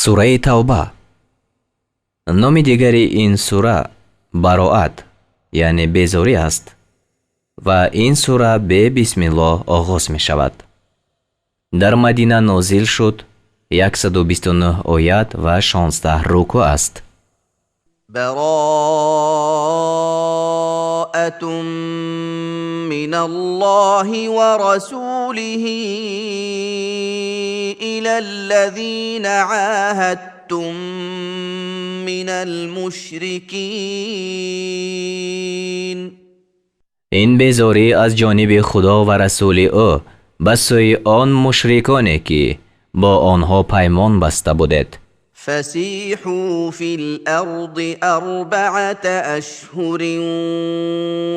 Сураи Тавба. Номи дигари ин сура Бароат, яъне безорӣ аст, ва ин сура бе бисмиллоҳ оғоз мешавад. Дар Мадина нозил шуд, 129 оят ва 16 рукӯъ аст. براءة من الله ورسوله إلى الذين عاهدتم من المشركين. Ин безорӣ аз ҷониби Худо ва расули ӯ ба сӯи он мушриконе, ки бо онҳо паймон баста будед. فسيحوا في الأرض 4 أشهر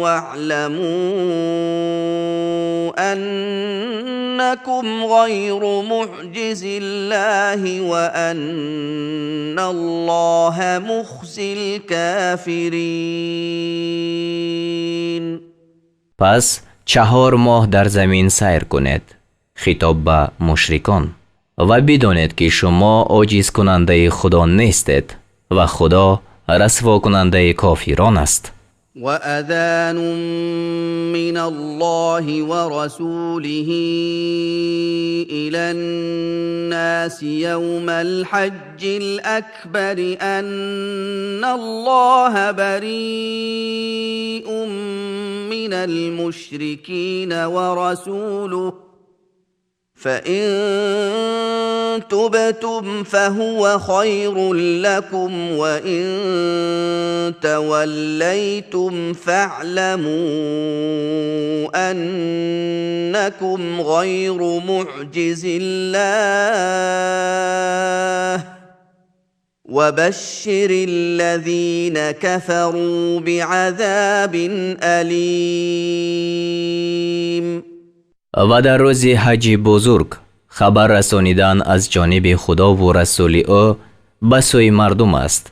واعلموا أنكم غير معجزي الله وأن الله مخزي الكافرين. Пас 4 моҳ дар замин сайр кунед, хитоб ба мушрикон, ва бидонед, ки шумо оҷизкунандаи Худо нестед ва Худо расвокунандаи кофирон аст. وأذان من الله ورسوله إلى الناس يوم الحج الأكبر أن الله بريء من المشركين ورسوله، فإن تبتم فهو خير لكم، وإن توليتم فاعلموا أنكم غير معجزي الله، وبشر الذين كفروا بعذاب أليم. Ва дар рӯзи ҳаҷи бузург хабар расонидан аз ҷониби Худову расули ӯ ба сӯи мардум аст,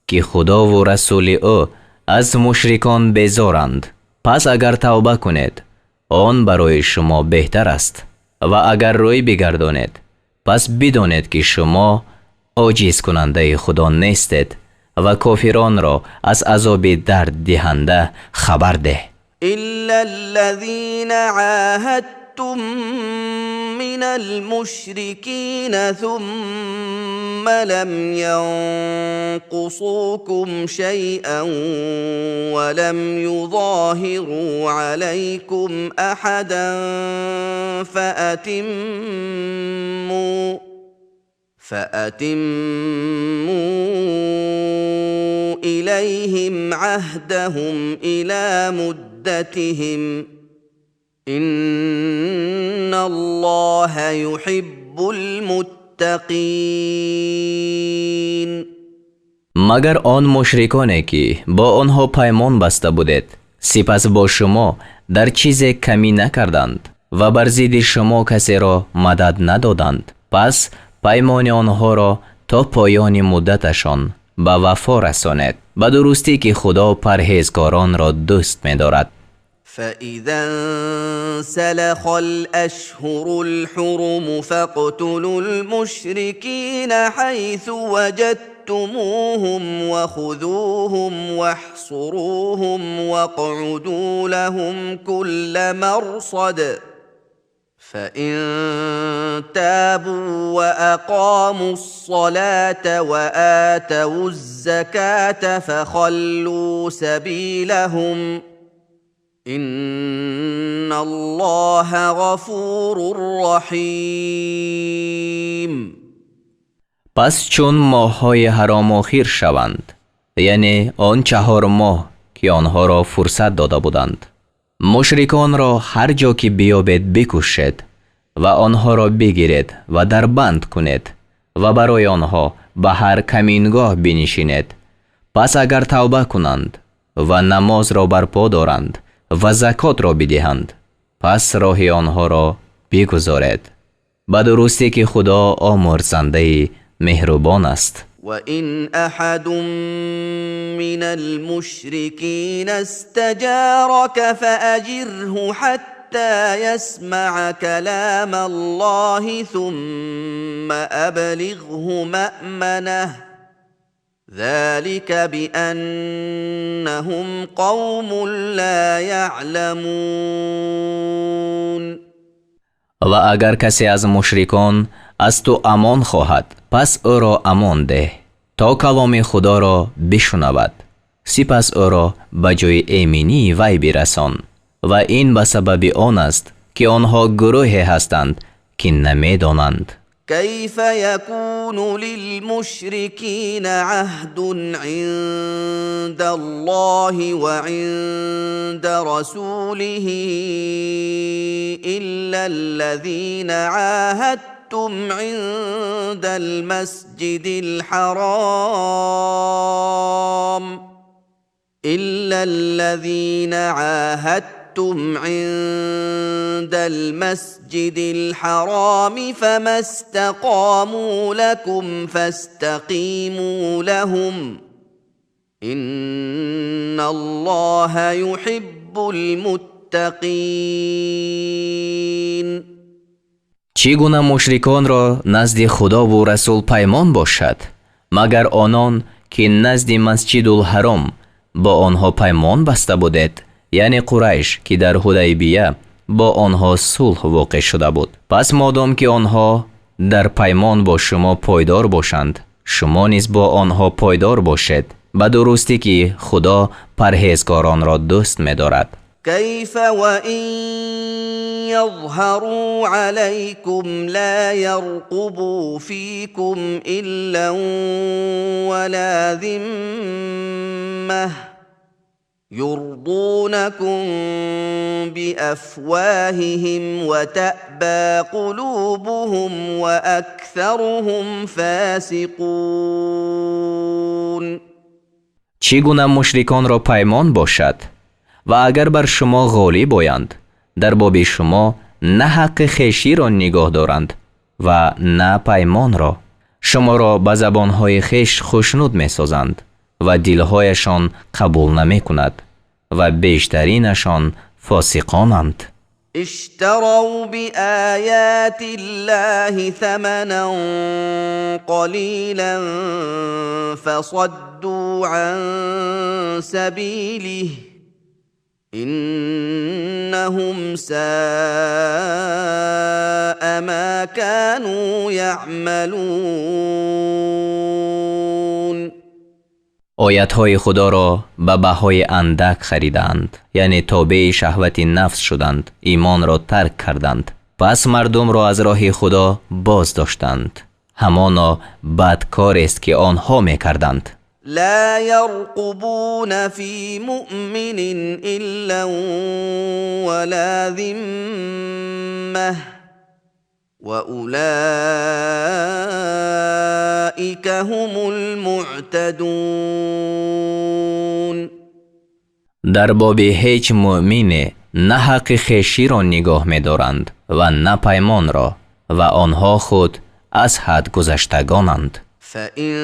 ки Худову расули ӯ аз мушрикон безоранд. Пас агар тавба кунед, он барои шумо беҳтар аст, ва агар рӯй бигардонед, пас бидонед, ки шумо оҷизкунандаи Худо нестед, ва кофиронро аз азоби дарддиҳанда хабар деҳ. إلا الذين عاهدتم من المشركين ثم لم ينقصوكم شيئا ولم يظاهروا عليكم أحدا فأتموا إليهم عهدهم إلى مدتهم، إن الله يحب المتقين. Магар он мушриконе, ки бо онҳо паймон баста будед, сипас бо шумо дар чизе камӣ накарданд ва бар зидди шумо касеро мадад надоданд, пас паймони онҳоро то поёни муддаташон ба вафо расонед. Ба дурустӣ, ки Худо парҳезгоронро дӯст медорад. فإذا انسلخ الأشهر الحرم فاقتلوا المشركين حيث وجدتموهم وخذوهم واحصروهم واقعدوا لهم كل مرصد، فإن تابوا وأقاموا الصلاة وآتوا الزكاة فخلوا سبيلهم، إن الله غفور رحيم. Пас чун моҳҳои ҳаром охир шаванд, яъне он 4 моҳ, ки онҳоро фурсат дода буданд, мушриконро ҳар ҷо ки биёбед, бикушед ва онҳоро бигиред ва дарбанд кунед ва барои онҳо ба ҳар камингоҳ бинишинед. Пас агар тавба кунанд ва намозро барпо доранд ва закотро бидиҳанд, пас роҳи онҳоро бигузоред. Ба дурустӣ, ки Худо омӯрзандаи меҳрубон аст. وإن أحد من المشركين استجارك فأجره حتى حتى يسمع كلام الله ثم أبلغه مأمنه ذلك بأنهم قوم لا يعلمون. Ва агар касе аз мушрикон аз ту амон хоҳад, пас ӯро амон деҳ, то каломи Худоро бишунавад, сипас ӯро ба ҷои эминии вай бирасон. Ва ин ба сабаби он аст, ки онҳо гурӯҳе ҳастанд, ки намедонанд. كيف يكون للمشركين عهد عند الله وعند رسوله إلا الذين عاهدتم عند المسجد الحرام إلا الذين عاهدتم عند المسجد الحرام فما استقاموا لكم فاستقيموا لهم إن الله يحب المتقين. Чӣ гуна мушриконро назди Худову Расул паймон бошад, магар онон, ки назди Масҷидулҳаром бо онҳо паймон баста будед, яъне Қурайш, ки дар Ҳудайбия бо онҳо сулҳ воқеъ шуда буд. Пас модом ки онҳо дар паймон бо шумо пойдор бошанд, шумо низ бо онҳо пойдор бошед. Ба дурустӣ, ки Худо парҳезгоронро дӯст медорад. كيف وإن يظهروا عليكم لا يرقبوا فيكم إلا ولا ذمة يرضونكم بأفواههم وتأبى قلوبهم وأكثرهم فاسقون. Чӣ гуна мушриконро паймон бошад, ва агар бар шумо ғолиб оянд, дар боби шумо на ҳаққи хеширо нигоҳ доранд ва на паймонро. Шуморо ба забонҳои хеш хушнуд месозанд ва дилҳояшон қабул намекунад, ва бештаринашон фосиқонанд. اشتروا بآيات الله ثمنا قليلا فصدوا عن سبيله إنهم ساء ما كانوا يعملون. Оятҳои Худоро ба баҳои андак харидаанд, яъне тобеи шаҳвати нафс шуданд, имонро тарк карданд, пас мардумро аз роҳи Худо боз доштанд. Ҳамоно бад корест, ки онҳо мекарданд. لا يرقبون في مؤمن إلا ولا ذمة وأولئك هم المعتدون. Дар боби ҳеҷ муъмине на ҳаққи хеширо нигоҳ медоранд ва на паймонро, ва онҳо худ аз ҳад гузаштагонанд. فإن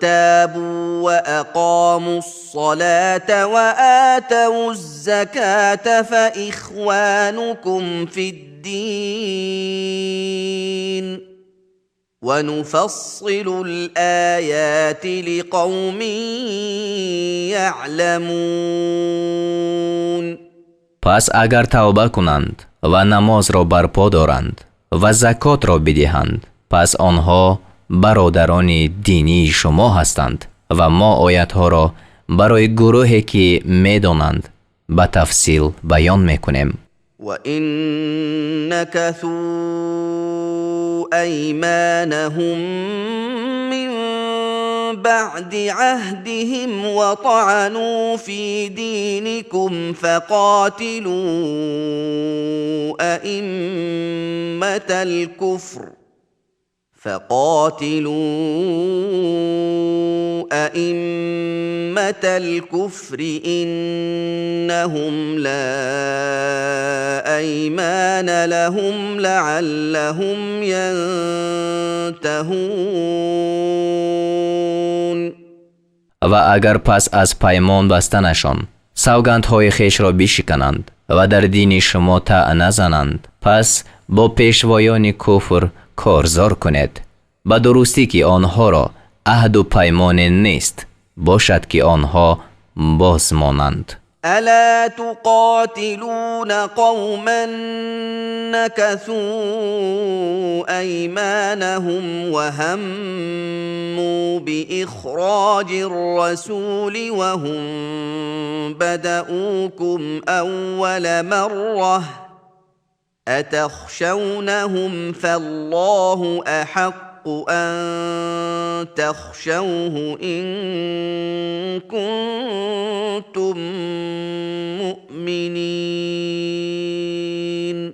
تابوا وأقاموا الصلاة وآتوا الزكاة فإخوانكم في الدين ونفصل الآيات لقوم يعلمون. Пас агар тавба кунанд ва намозро барпо доранд ва закотро бидиҳанд, пас онҳо бародарони динии шумо ҳастанд, ва мо оятҳоро барои гурӯҳе, ки медонанд, ба тафсил баён мекунем. وإن نكثوا أيمانهم من بعد عهدهم وطعنوا في دينكم فقاتلوا أئمة الكفر إنهم لا أيمان لهم لعلهم ينتهون. Ва агар пас аз паймон бастанашон савгандҳои хешро бишикананд Ва дар дини шумо таъна зананд, пас бо пешвоёни куфр корзор кунед. Ба дурустӣ ки онҳоро аҳду паймоне нест, бошад ки онҳо боз монанд. ألا تقاتلون قوما نكثوا أيمانهم وهموا بإخراج الرسول وهم بدؤوكم أول مرة أتخشونهم فالله أحق أن تخشوه إن كنتم مؤمنين.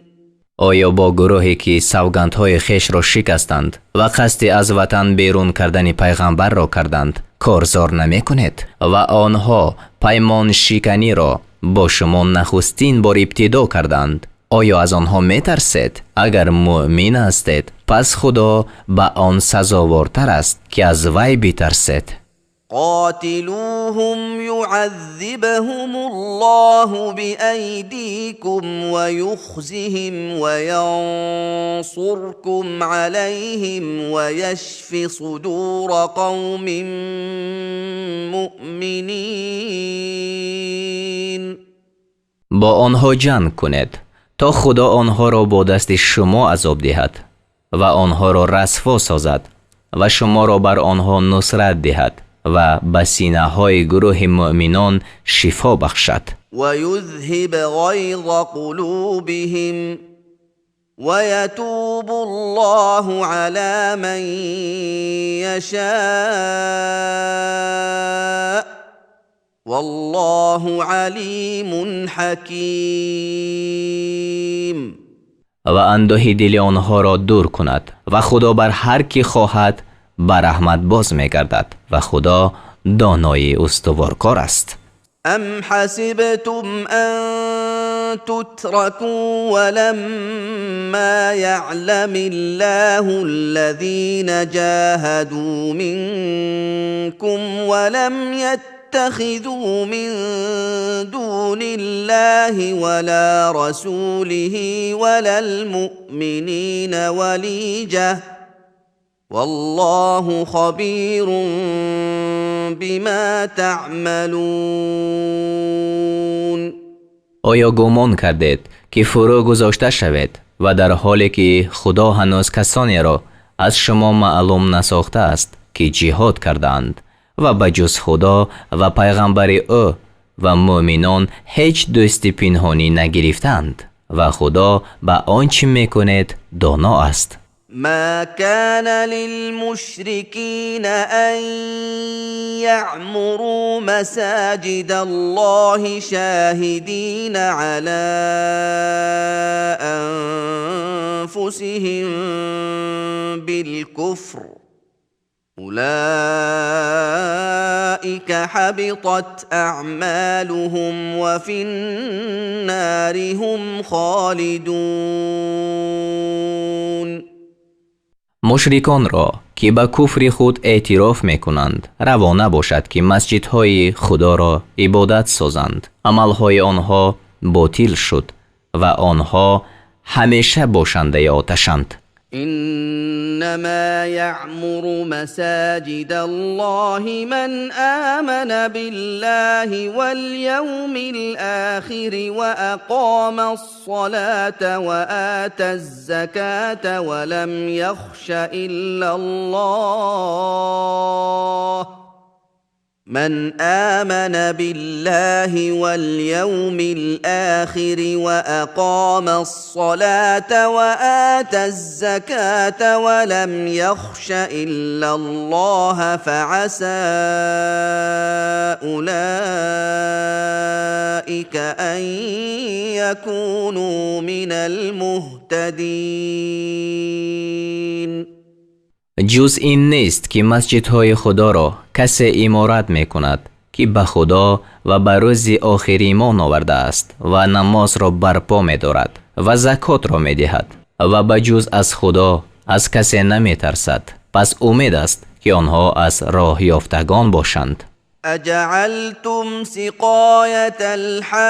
Оё бо гурӯҳе ки савгандҳои хешро шикастанд ва қасди аз ватан берун кардани пайғамбарро карданд, корзор намекунед? Ва онҳо паймоншиканиро бо шумо нахустин бор ибтидо карданд. Оё аз онҳо метарсед? Агар муъмин ҳастед, пас Худо ба он сазовортар аст, ки аз вай битарсед. قاتلوهم يعذبهم الله بأيديكم ويخزهم وينصركم عليهم ويشف صدور قوم مؤمنين. Бо онҳо ҷанг кунед, то Худо онҳоро бо дасти шумо азоб диҳад ва онҳоро расво созад ва шуморо бар онҳо нусрат диҳад ва ба синаҳои гурӯҳи муъминон шифо бахшад. ويذهب غيظ قلوبهم ويتوب الله على من يشاء والله عليم حكيم. Ва андӯҳи дили онҳоро дур кунад, ва Худо бар ҳар кӣ хоҳад ба раҳмат боз мегардад, ва Худо донои устуворкор аст. أم حسبتم أن تتركوا ولما يعلم الله الذين جاهدوا منكم ولم يتخذوا من دون الله ولا رسوله ولا المؤمنين وليجة والله خبير بما تعملون. Оё гумон кардед, ки фурӯ гузошта шавед ва дар ҳоле ки Худо ҳанӯз касонеро аз шумо маълум насохтааст, ки ҷиҳод кардаанд ва ба ҷуз Худо ва пайғамбари ӯ ва муъминон ҳеҷ дӯсти пинҳонӣ нагирифтаанд, ва Худо ба он чӣ мекунед доно аст. ما كان للمشركين أن يعمروا مساجد الله شاهدين على أنفسهم بالكفر أولئك حبطت أعمالهم وفي النار هم خالدون. Мушриконро, ки ба куфри худ эътироф мекунанд, раво набошад, ки масҷидҳои Худоро ибодат созанд. Амалҳои онҳо ботил шуд ва онҳо ҳамеша бошандаи оташанд. إنما يعمر مساجد الله من آمن بالله واليوم الآخر وأقام الصلاة وآتى الزكاة ولم يخش إلا الله. من آمن بالله واليوم الآخر وأقام الصلاة وآتى الزكاة ولم يخش إلا الله فعسى أولئك أن يكونوا من المهتدين. Ҷуз ин нест, ки масҷидҳои Худоро касе иморат мекунад, ки ба Худо ва ба рӯзи охир имон овардааст ва намозро барпо медорад ва закотро медиҳад ва ба ҷуз аз Худо аз касе наметарсад. Пас умед аст, ки онҳо аз роҳёфтагон бошанд. أجعلتم سقاية الحاج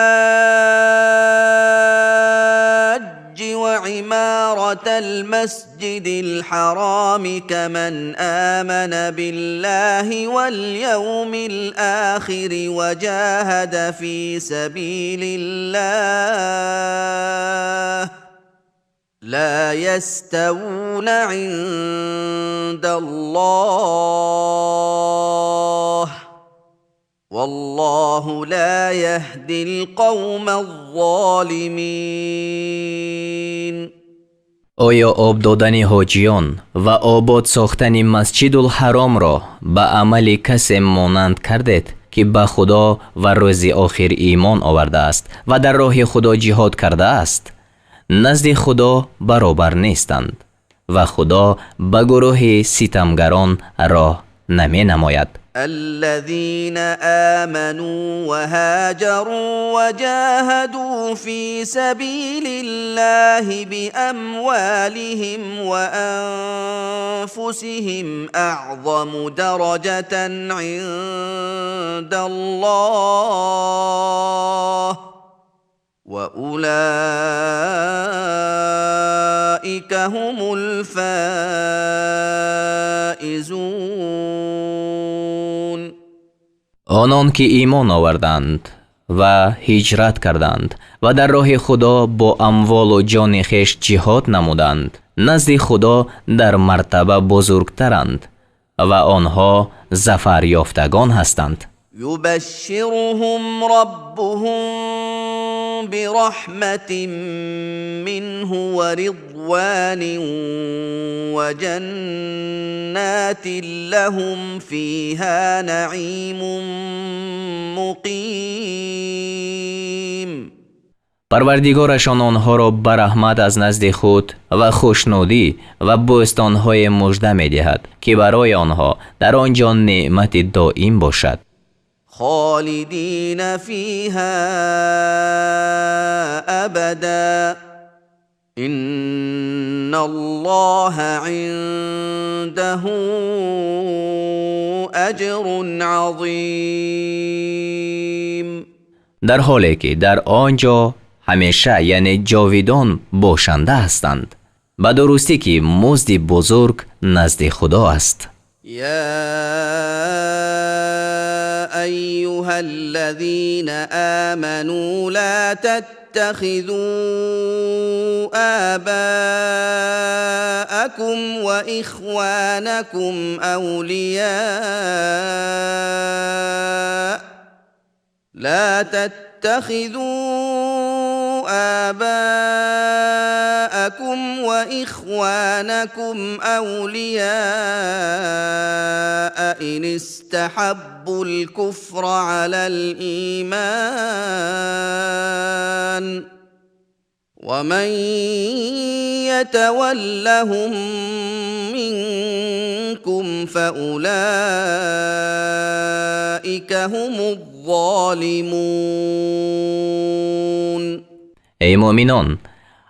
وعمارة المسجد الحرام كمن آمن بالله واليوم الآخر وجاهد في سبيل الله لا يستوون عند الله والله لا يهدي القوم الظالمين. Оё об додани ҳоҷиён ва обод сохтани Масҷидулҳаромро ба амали касе монанд кардед, ки ба Худо ва рӯзи охир имон овардааст ва дар роҳи Худо ҷиҳод кардааст? Назди Худо баробар нестанд ва Худо ба гурӯҳи ситамгарон роҳ наменамояд. الذين آمنوا وهاجروا وجاهدوا في سبيل الله بأموالهم وأنفسهم أعظم درجة عند الله وأولئك هم الفائزون. Онон ки имон оварданд ва ҳиҷрат карданд ва дар роҳи Худо бо амволу ҷони хеш ҷиҳод намуданд, назди Худо дар мартаба бузургтаранд ва онҳо зафарёфтагон ҳастанд. يبشرهم ربهم برحمة منه ورضوان وجنات لهم فيها نعيم مقيم. Парвардигорашон онҳоро ба раҳмат аз назди худ ва хушнудӣ ва бӯстонҳое мужда медиҳад, ки барои онҳо дар он ҷо неъмати доим бошад. خالدين فيها أبدا إن الله عنده أجر عظيم. Дар ҳоле ки дар он ҷо ҳамеша, яъне ҷовидон бошанда ҳастанд. Ба дурустӣ ки музди бузург назди Худо аст. يا أيها الذين آمنوا لا تتخذوا آباءكم وإخوانكم أولياء لا تتخذوا آباءكم وإخوانكم أولياء إن استحبوا الكفر على الإيمان ومن يتولهم منكم فأولئك هم الظالمون. Эй муъминон,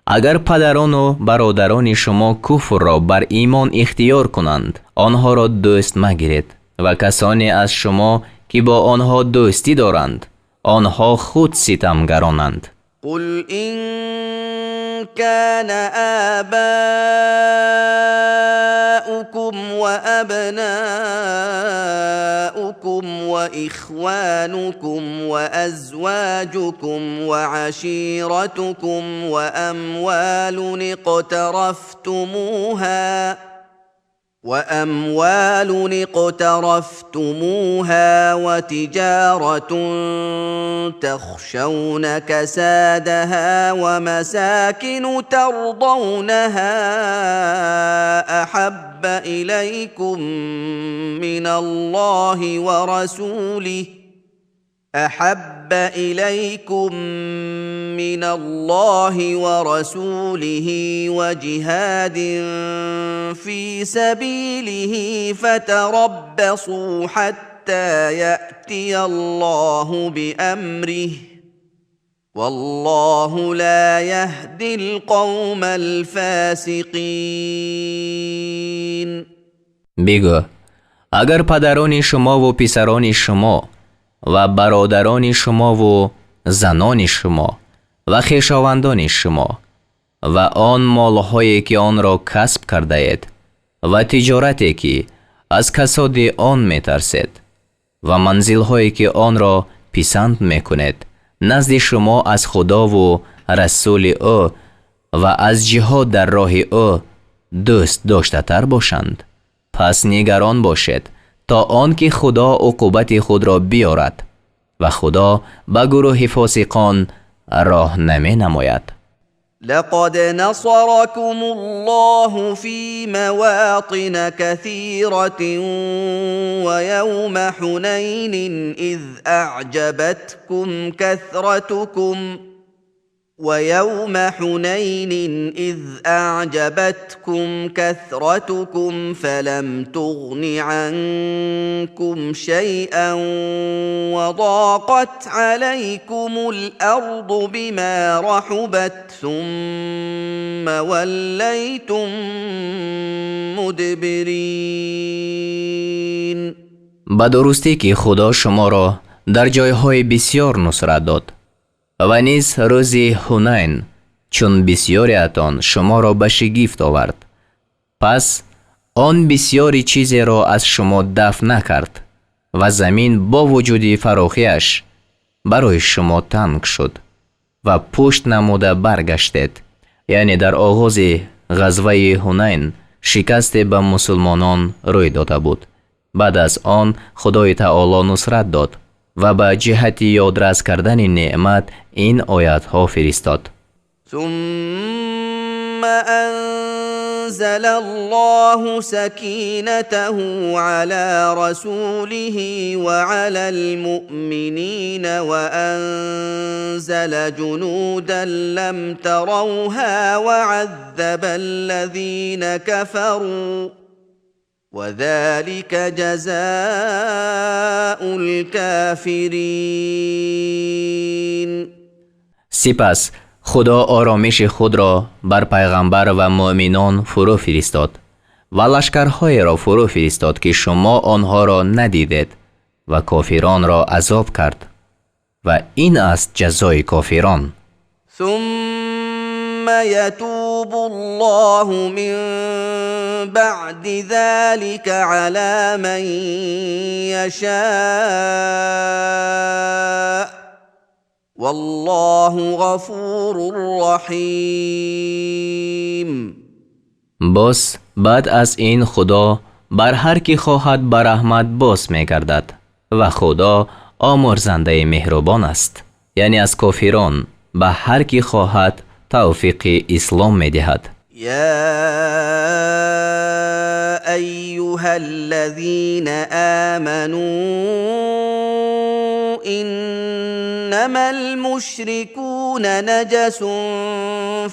агар падарону бародарони шумо куфрро бар имон ихтиёр кунанд, онҳоро дӯст магиред ва касоне аз шумо ки бо онҳо дӯстӣ доранд, онҳо худ ситамгаронанд. قل إن كان آباؤكم وأبناؤكم وإخوانكم وأزواجكم وعشيرتكم وأموال اقترفتموها وتجارة تخشون كسادها ومساكن ترضونها أحب إليكم من الله ورسوله أحب إليكم من الله ورسوله وجهاد في سبيله فتربصوا حتى يأتي الله بأمره والله لا يهدي القوم الفاسقين. Бигӯ, Агар падарони шумову писарони шумо ва бародарони шумову занони шумо ва хешовандони шумо ва он молҳое ки онро касб кардаед ва тиҷорате ки аз касоди он метарсед ва манзилҳое ки онро писанд мекунед назди шумо аз Худову расули ӯ ва аз ҷиҳод дар роҳи ӯ дӯст доштатар бошанд, пас нигарон бошед то он ки Худо уқубати худро биёрад ва Худо ба гурӯҳи фосиқон роҳ наменамояд. لقد نصركم الله في مواطن كثيرة ويوم حنين إذ أعجبتكم كثرتكم ويوم حنين إذ أعجبتكم كثرتكم فلم تغن عنكم شيئا وضاقت عليكم الأرض بما رحبت ثم وليتم مدبرين. Ба дурустӣ ки Худо шуморо дар ҷойҳои бисёр нусрат дод ва низ рӯзи Ҳунайн, чун бисёриатон шуморо ба шигифт овард, пас он бисёри чизеро аз шумо дафт накард ва замин бо вуҷуди фарохиаш барои шумо танг шуд ва пушт намуда баргаштед. Яъне дар оғози ғазваи Ҳунайн шикасте ба мусулмонон рӯй дода буд. Баъд аз он Худои Таоло нусрат дод ва ба ҷиҳати ёдрас кардани неъмат ин оятҳо фиристод. ثم أنزل الله سكينته على رسوله وعلى المؤمنين وأنزل جنودا لم تروها وعذب الذين كفروا وذلك جزاء الكافرين. Сипас Худо оромиши худро бар пайғамбар ва муъминон фурӯ фиристод ва лашкарҳоеро фурӯ фиристод, ки шумо онҳоро надидед, ва кофиронро азоб кард. Ва ин аст ҷазои кофирон. ثم يتوب الله من بعد ذلك على من يشاء والله غفور رحيم. Боз баъд аз ин Худо бар ҳар ки хоҳад ба раҳмат боз мегардад ва Худо омӯрзандаи меҳрубон аст. Яъне аз кофирон ба ҳар ки хоҳад тавфиқи ислом медиҳад. يا أيها الذين آمنوا إنما المشركون نجس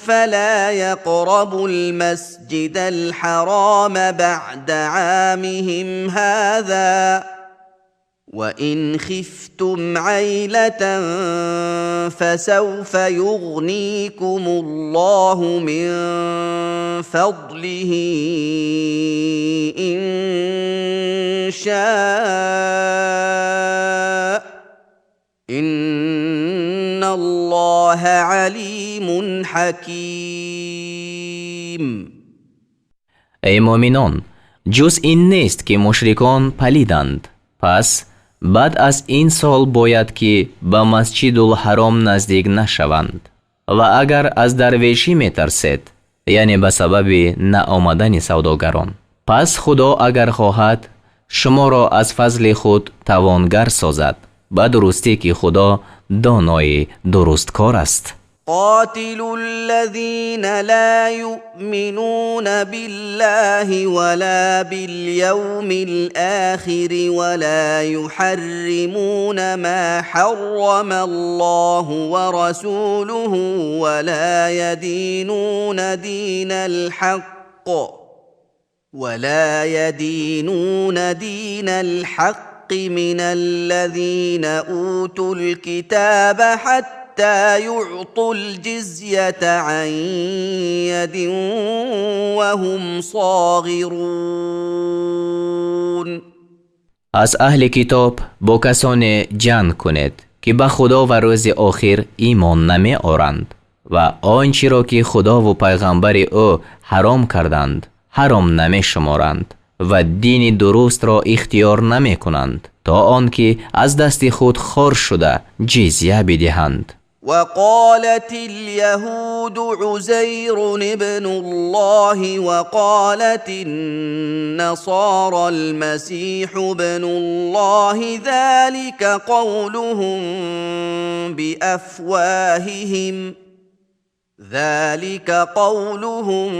فلا يقربوا المسجد الحرام بعد عامهم هذا وإن خفتم عيلة فسوف يغنيكم الله من فضله إن شاء إن الله عليم حكيم. Эй муъминон, ҷуз ин нест ки мушрикон палиданд, пас баъд аз ин сол бояд ки ба Масҷидулҳаром наздик нашаванд. Ва агар аз дарвешӣ метарсед, яъне ба сабаби наомадани савдогарон, пас Худо агар хоҳад шуморо аз фазли худ тавонгар созад. Ба дурустӣ ки Худо донои дурусткор аст. قاتلوا الذين لا يؤمنون بالله ولا باليوم الآخر ولا يحرمون ما حرم الله ورسوله ولا يدينون دين الحق من الذين أوتوا الكتاب حتى يعطوا الجزية عن يد وهم صاغرون. Аз аҳли китоб бо касоне ҷанг кунед, ки ба Худо ва рӯзи охир имон намеоранд ва он чиро ки Худову пайғамбари ӯ ҳаром карданд, ҳаром намешуморанд ва дини дурустро ихтиёр намекунанд, то он ки аз дасти худ хор шуда ҷизя бидиҳанд. وقالت اليهود عزير ابن الله وقالت النصارى المسيح ابن الله ذلك قولهم بأفواههم ذلك قولهم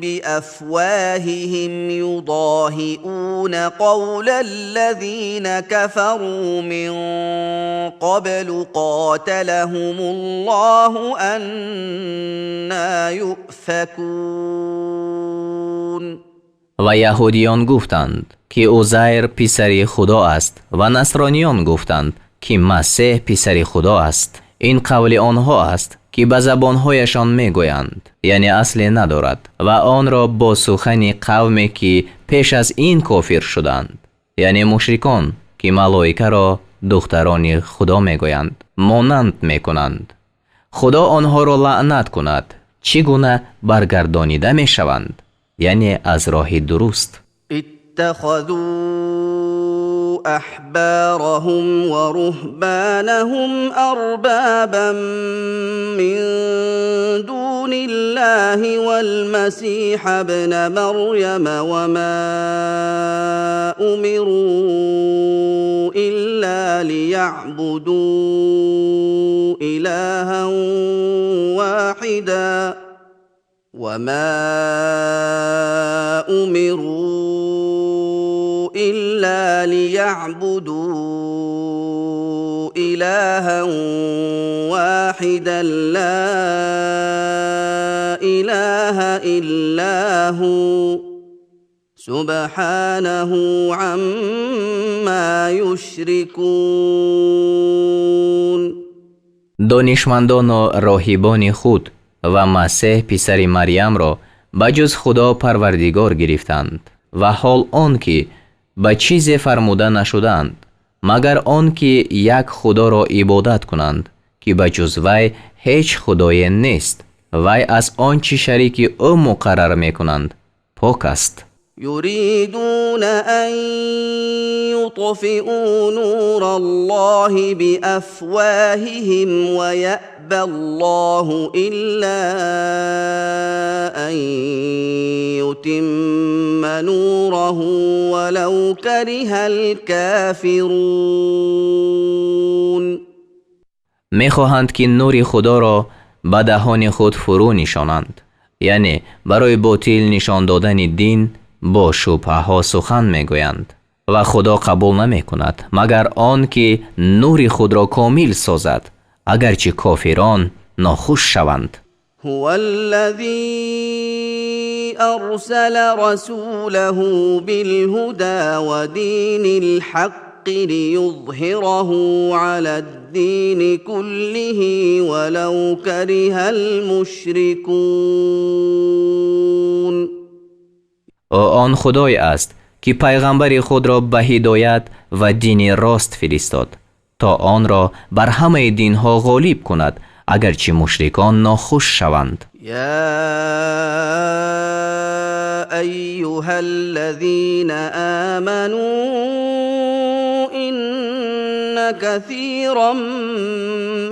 بأفواههم يضاهئون قول الذين كفروا من قبل قاتلهم الله أنى يؤفكون. Ва яҳудиён гуфтанд, ки Узайр писари Худо аст, ва насрониён гуфтанд, ки Масеҳ писари Худо аст. Ин қавли онҳо аст, ки ба забонҳояшон мегӯянд, яъне асле надорад, ва онро бо сухани қавме, ки пеш аз ин кофир шуданд, яъне мушрикон, ки малоикаро духтарони Худо мегӯянд, монанд мекунанд. Худо онҳоро лаънат кунад, чӣ гуна баргардонида мешаванд, яъне аз роҳи дуруст. اتخذوا احبارهم ورهبانهم اربابا من دون الله والمسيح ابن مريم وما امروا الا ليعبدوا الها واحدا وما امروا الا ليعبدوا الها واحدا لا اله الا هو سبحانه عما يشركون. Донишмандону роҳибони худ ва Масеҳ писари Марьямро ба ҷуз Худо парвардигор гирифтанд, ва ҳол он ки ба чизе фармуда нашудаанд, магар он ки як Худоро ибодат кунанд, ки ба ҷуз вай ҳеҷ худое нест. Вай аз он чӣ шарики ӯ муқаррар мекунанд, пок аст. يريدون ان يطفئوا نور الله بافواههم ويابى الله الا ان يتم نوره ولو كره الكافرون. Мехоҳанд, ки нури Худоро ба даҳони худ фурӯ нишонанд, яъне барои ботил нишон додани дин бо шубҳаҳо сухан мегӯянд, ва Худо қабул намекунад, магар он ки нури худро комил созад, агарчи кофирон нохуш шаванд. هو الذي ارسل رسوله بالهدى ودين الحق ليظهره على الدين كله ولو كره المشركون. Ӯ он Худое аст, ки пайғамбари худро ба ҳидоят ва дини рост фиристод, то онро бар ҳамаи динҳо ғолиб кунад, агарчи мушрикон нохуш шаванд. يا ايها الذين امنوا ان كثيرا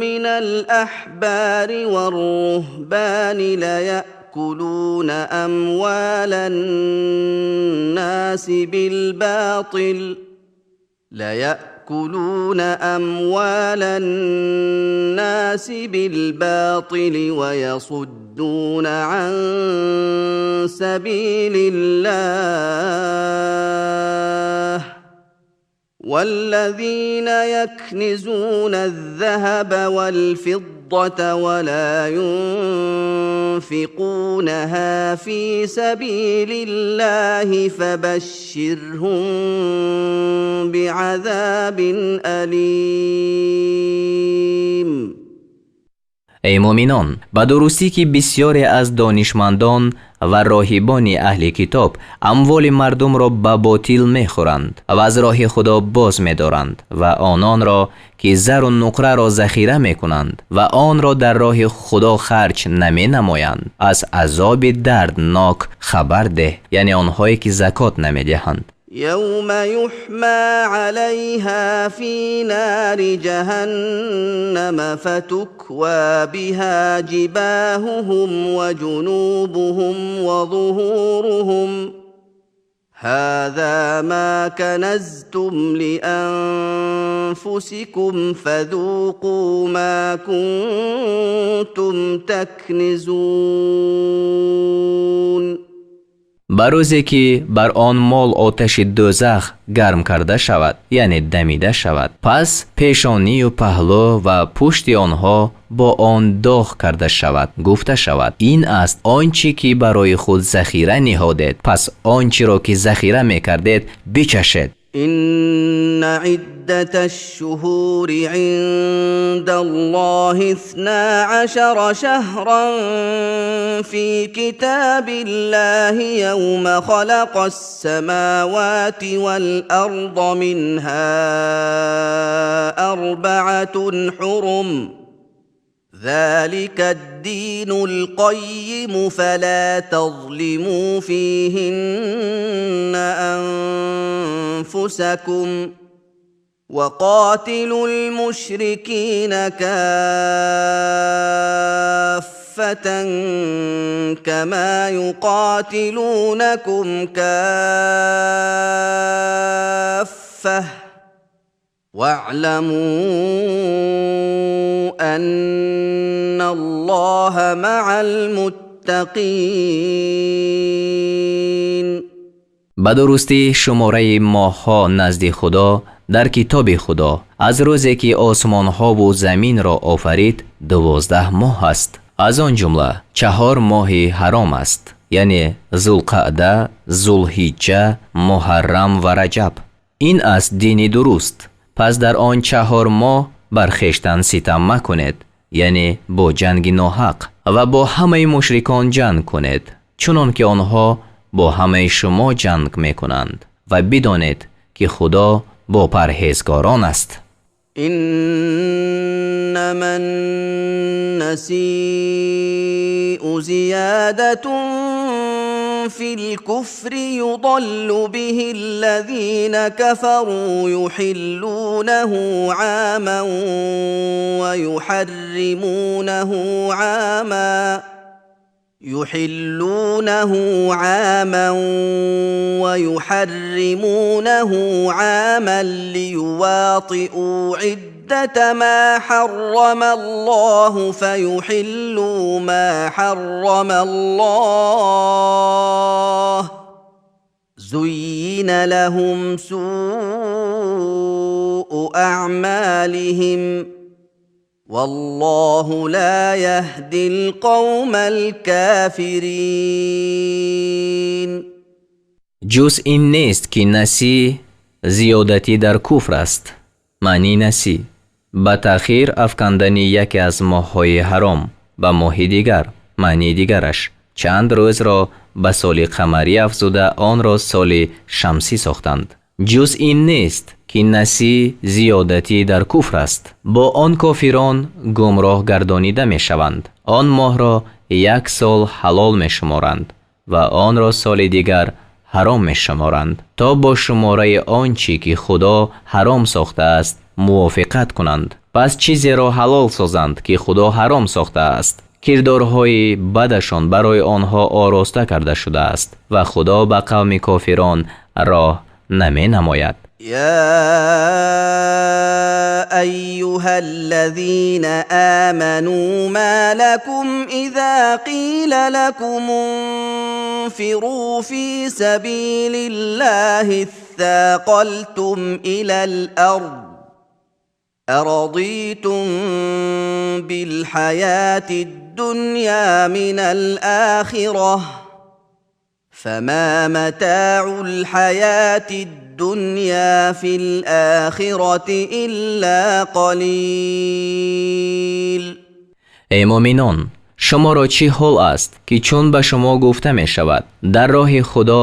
من الاحبار والرهبان ليأكلون اموال الناس بالباطل ليأكلون اموال الناس بالباطل ويصدون عن سبيل الله والذين يكنزون الذهب والفضه ولا ينفقونها في سبيل الله فبشرهم بعذاب اليم. Эй муъминон, ба дурустӣ, ки бисьёре аз донишмандон ва роҳибони аҳли китоб амволи мардумро ба ботил мехӯранд ва аз роҳи Худо боз медоранд ва ононро ки зару нуқраро захира мекунанд ва онро дар роҳи Худо харҷ наменамоянд, аз азоби дарднок хабар деҳ, яъне онҳое ки закот намедиҳанд. يوم يحمى عليها في نار جهنم فتكوى بها جباههم وجنوبهم وظهورهم هذا ما كنزتم لأنفسكم فذوقوا ما كنتم تكنزون. Ба рӯзе ки бар он мол оташи дӯзах гарм карда шавад, яъне дамида шавад, пас пешонию паҳлӯ ва пушти онҳо бо он доғ карда шавад, гуфта шавад: ин аст он чӣ ки барои худ захира ниҳодед, пас он чиро ки захира мекардед бичашед. إن عدة الشهور عند الله 12 شهرا في كتاب الله يوم خلق السماوات والأرض منها 4 حرم ذلك الدين القيم فلا تظلموا فيهن أنفسكم وقاتلوا المشركين كافة كما يقاتلونكم كافة واعلموا أن الله مع المتقين. Ба дурустӣ шумораи моҳҳо назди Худо дар китоби Худо аз рӯзе ки осмонҳову заминро офарид 12 моҳ аст. Аз он ҷумла 4 моҳи ҳаром аст, яъне Зулқаъда, Зулҳиҷҷа, Муҳаррам ва Раҷаб. Ин аст дини дуруст. Пас дар он 4 моҳ бар хештан ситам макунед, яъне бо ҷанги ноҳақ, ва бо ҳамаи мушрикон ҷанг кунед, чунон ки онҳо бо ҳамаи шумо ҷанг мекунанд, ва бидонед ки Худо бо парҳезгорон аст. إنما النسيء زيادة في الكفر يضل به الذين كفروا يحلونه عاما ويحرمونه عاما ليواطئوا عدة ما حرم الله فيحلوا ما حرم الله زين لهم سوء أعمالهم والله لا يهدي القوم الكافرين. Ҷуз ин нест ки насӣ зиёдатӣ дар куфр аст. Маънии насӣ ба таъхир афкандани яке аз моҳҳои ҳаром ба моҳи дигар, маънии дигараш чанд рӯзро ба соли қамарӣ афзуда онро соли шамсӣ сохтанд. Ҷуз ин нест ки насӣ зиёдатӣ дар куфр аст. Бо он кофирон гумроҳ гардонида мешаванд. Он моҳро як сол ҳалол мешуморанд ва онро соли дигар ҳаром мешуморанд, то бо шумораи он чӣ ки Худо ҳаром сохтааст мувофиқат кунанд. Пас чизеро ҳалол созанд ки Худо ҳаром сохтааст. Кирдорҳои бадашон барои онҳо ороста карда шудааст ва Худо ба қавми кофирон роҳ наменамояд. يا أيها الذين آمنوا ما لكم إذا قيل لكم انفروا في سبيل الله اثاقلتم إلى الأرض أرضيتم بالحياة الدنيا من الآخرة فما متاع الحياة الدنيا في الآخرة إلا قليل. Эй мӯъминон, Шуморо чӣ ҳол аст, ки чун ба шумо гуфта мешавад, дар роҳи Худо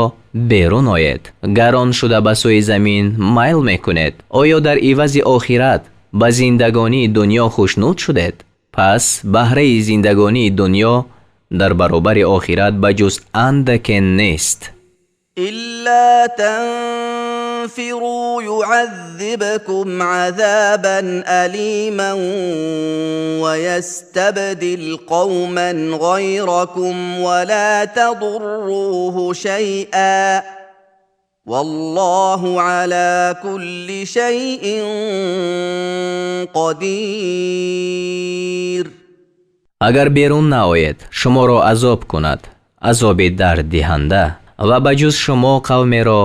берун оед, гарон шуда ба сӯи замин майл мекунед? Оё дар ивази охират ба зиндагонии дунё хушнуд шудед? Пас баҳраи зиндагонии дунё дар баробари охират ба ҷуз андаке нест. إلا تنفروا يعذبكم عذابا أليما ويستبدل قوما غيركم ولا تضروه شيئا والله على كل شيء قدير. Агар берун наоед, шуморо азоб кунад, азоби дарддиҳанда, ва ба ҷуз шумо қавмеро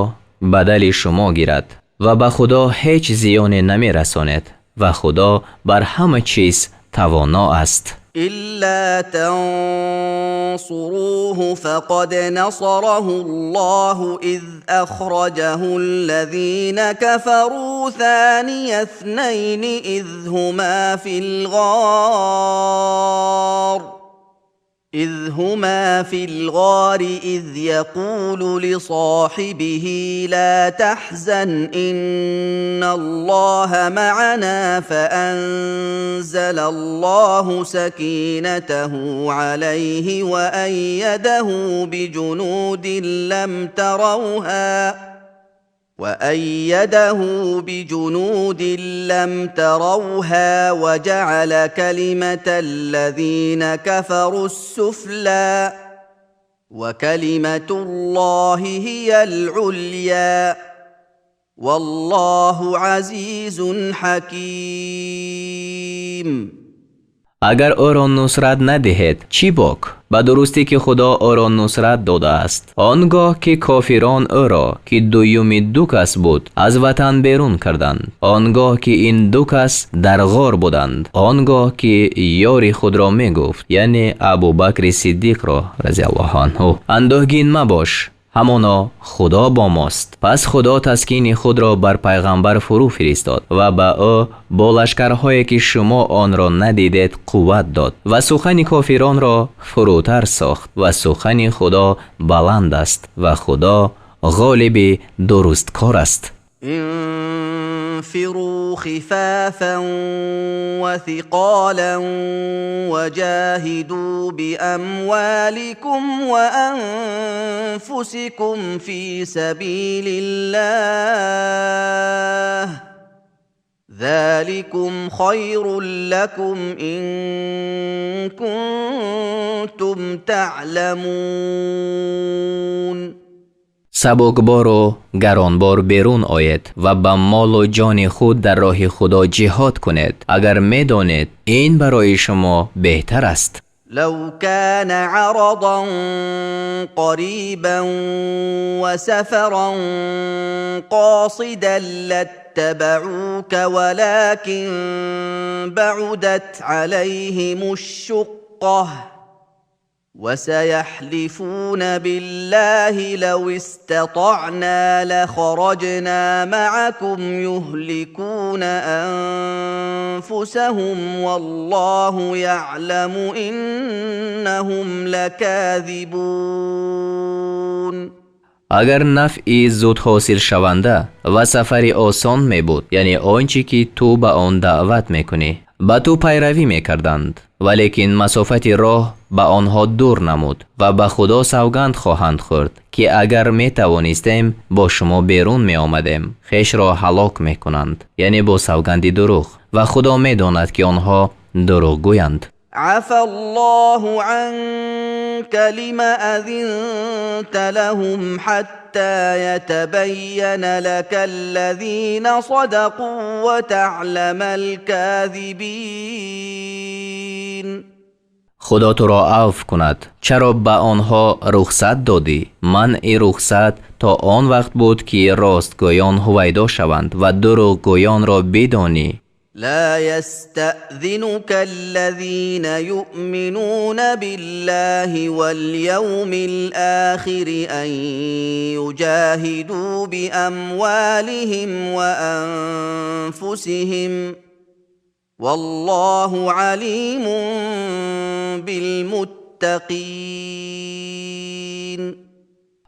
бадали шумо гирад ва ба Худо ҳеҷ зиёне намерасонед ва Худо бар ҳама чиз тавоно аст. إلا تنصروه فقد نصره الله إذ أخرجه الذين كفروا ثاني اثنين إذ هما في الغار إذ يقول لصاحبه لا تحزن إن الله معنا فأنزل الله سكينته عليه وأيده بجنود لم تروها وجعل كلمة الذين كفروا السفلى وكلمة الله هي العليا والله عزيز حكيم. Агар ӯро нусрат надиҳед, чӣ бок? Ба дурустӣ ки Худо ӯро нусрат додааст, он гоҳ ки кофирон ӯро, ки дуюми ду кас буд, аз ватан берун карданд, он гоҳ ки ин ду кас дар ғор буданд, он гоҳ ки ёри худро мегуфт, яъне Абубакри Сиддиқро разиаллоҳу анҳу: андӯҳгин мабош, ҳамоно Худо бо мост. Пас Худо таскини худро бар пайғамбар фурӯ фиристод ва ба ӯ бо лашкарҳое ки шумо онро надидед қувват дод ва сухани кофиронро фурӯтар сохт ва сухани Худо баланд аст ва Худо ғолиби дурусткор аст. انفروا خفافا وثقالا وجاهدوا بأموالكم وأنفسكم في سبيل الله ذلكم خير لكم إن كنتم تعلمون. Сабукбору гаронбор берун оед ва ба молу ҷони худ дар роҳи Худо ҷиҳод кунед. Агар медонед, ин барои шумо беҳтар аст. لو كان عرضا قريبا وسفرا قاصدا لاتبعوك ولكن بعدت عليهم الشقة وسيحلفون بالله لو استطعنا لخرجنا معكم يهلكون أنفسهم والله يعلم إنهم لكاذبون. Агар нафъи зуд ҳосилшаванда ва сафари осон мебуд, яъне он чӣ ки ту ба он даъват мекунӣ, ба ту пайравӣ мекарданд, валекин масофати роҳ ба онҳо дур намуд ва ба Худо савганд хоҳанд хӯрд, ки агар метавонистем бо шумо берун меомадем. Хешро ҳалок мекунанд, яъне бо савганди дурӯғ, ва Худо медонад, ки онҳо дурӯғгӯянд. عفا الله عنك لم أذنت لهم حتى يتبين لك الذين صدقوا وتعلم الكاذبين. Худо туро авф кунад, чаро ба онҳо рухсат додӣ? Манъи рухсат то он вақт буд, ки ростгӯён ҳувайдо шаванд ва дурӯғгӯёнро бидонӣ. لا يستأذنك الذين يؤمنون بالله واليوم الآخر أن يجاهدوا بأموالهم وأنفسهم والله عليم بالمتقين.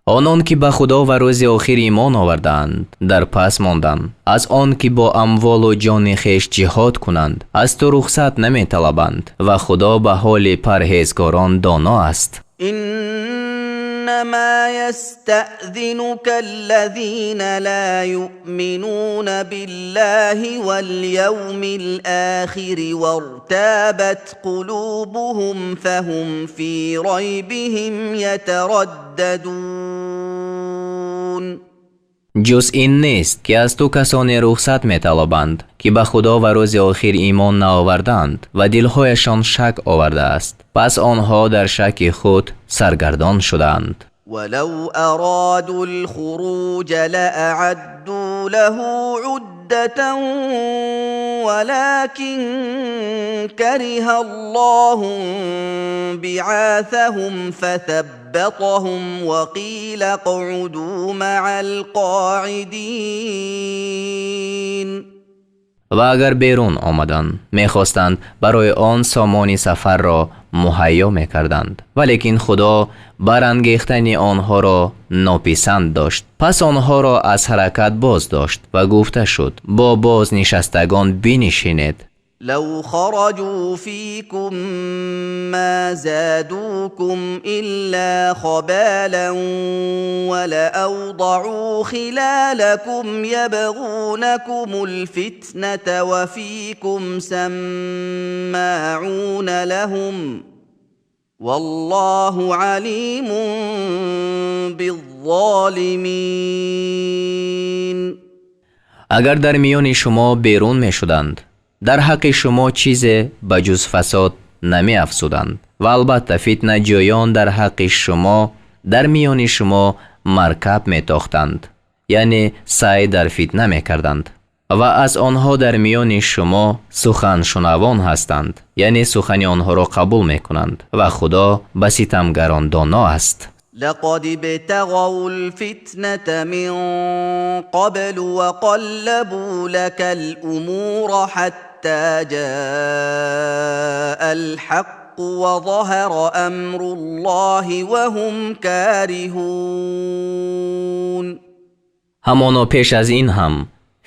Онон ки ба Худо ва рӯзи охир имон овардаанд, дар пас мондан аз он ки бо амволу ҷони хеш ҷиҳод кунанд, аз ту рухсат наметалабанд, ва Худо ба ҳоли парҳезгорон доно аст. إنما يستأذنك الذين لا يؤمنون بالله واليوم الآخر وارتابت قلوبهم فهم في ريبهم يترددون. Ҷуз ин нест, ки аз ту касоне рухсат металабанд, ки ба Худо ва рӯзи охир имон наовардаанд ва дилҳояшон шак овардааст, пас онҳо дар шаки худ саргардон шудаанд. ولو أرادوا الخروج لأعدوا له عدة، ولكن كره الله انبعاثهم فثبطهم وقيل اقعدوا مع القاعدين. Ва агар берун омадан мехостанд, барои он сомони сафарро муҳайё мекарданд, валекин Худо барангехтани онҳоро нописанд дошт, пас онҳоро аз ҳаракат боз дошт ва гуфта шуд: бо бознишастагон бинишинед. لو خرجوا فيكم ما زادوكم إلا خبالا ولأوضعوا خلالكم يبغونكم الفتنة وفيكم سماعون لهم، والله عليم بالظالمين. Агар дар миёни шумо берун мешуданд, дар ҳаққи шумо чизе ба ҷуз фасод намеафзуданд ва албатта фитнаҷӯён дар ҳаққи шумо дар миёни шумо маркаб метохтанд, яъне саъй дар фитна мекарданд, ва аз онҳо дар миёни шумо суханшунавон ҳастанд, яъне сухани онҳоро қабул мекунанд, ва Худо ба ситамгарон доно аст. لقد ابتغوا الفتنة من قبل وقلبوا لك الأمور حتى جاء الحق وظهر أمر الله وهم كارهون. Ҳамоно пеш аз ин ҳам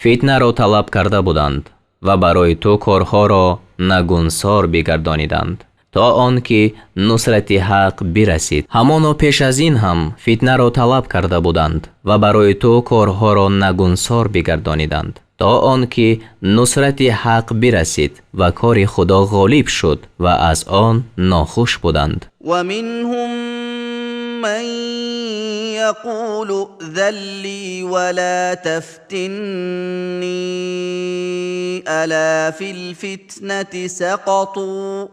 фитнаро талаб карда буданд ва барои ту корҳоро нагунсор бигардониданд, то он ки нусрати ҳақ бирасид. Ҳамоно пеш аз ин ҳам фитнаро талаб карда буданд ва барои ту корҳоро нагунсор бигардониданд, то он ки нусрати ҳақ бирасид ва кори Худо ғолиб шуд, ва аз он нохуш буданд. ومنهم من يقول ائذن لي ولا تفتني، ألا في الفتنة سقطوا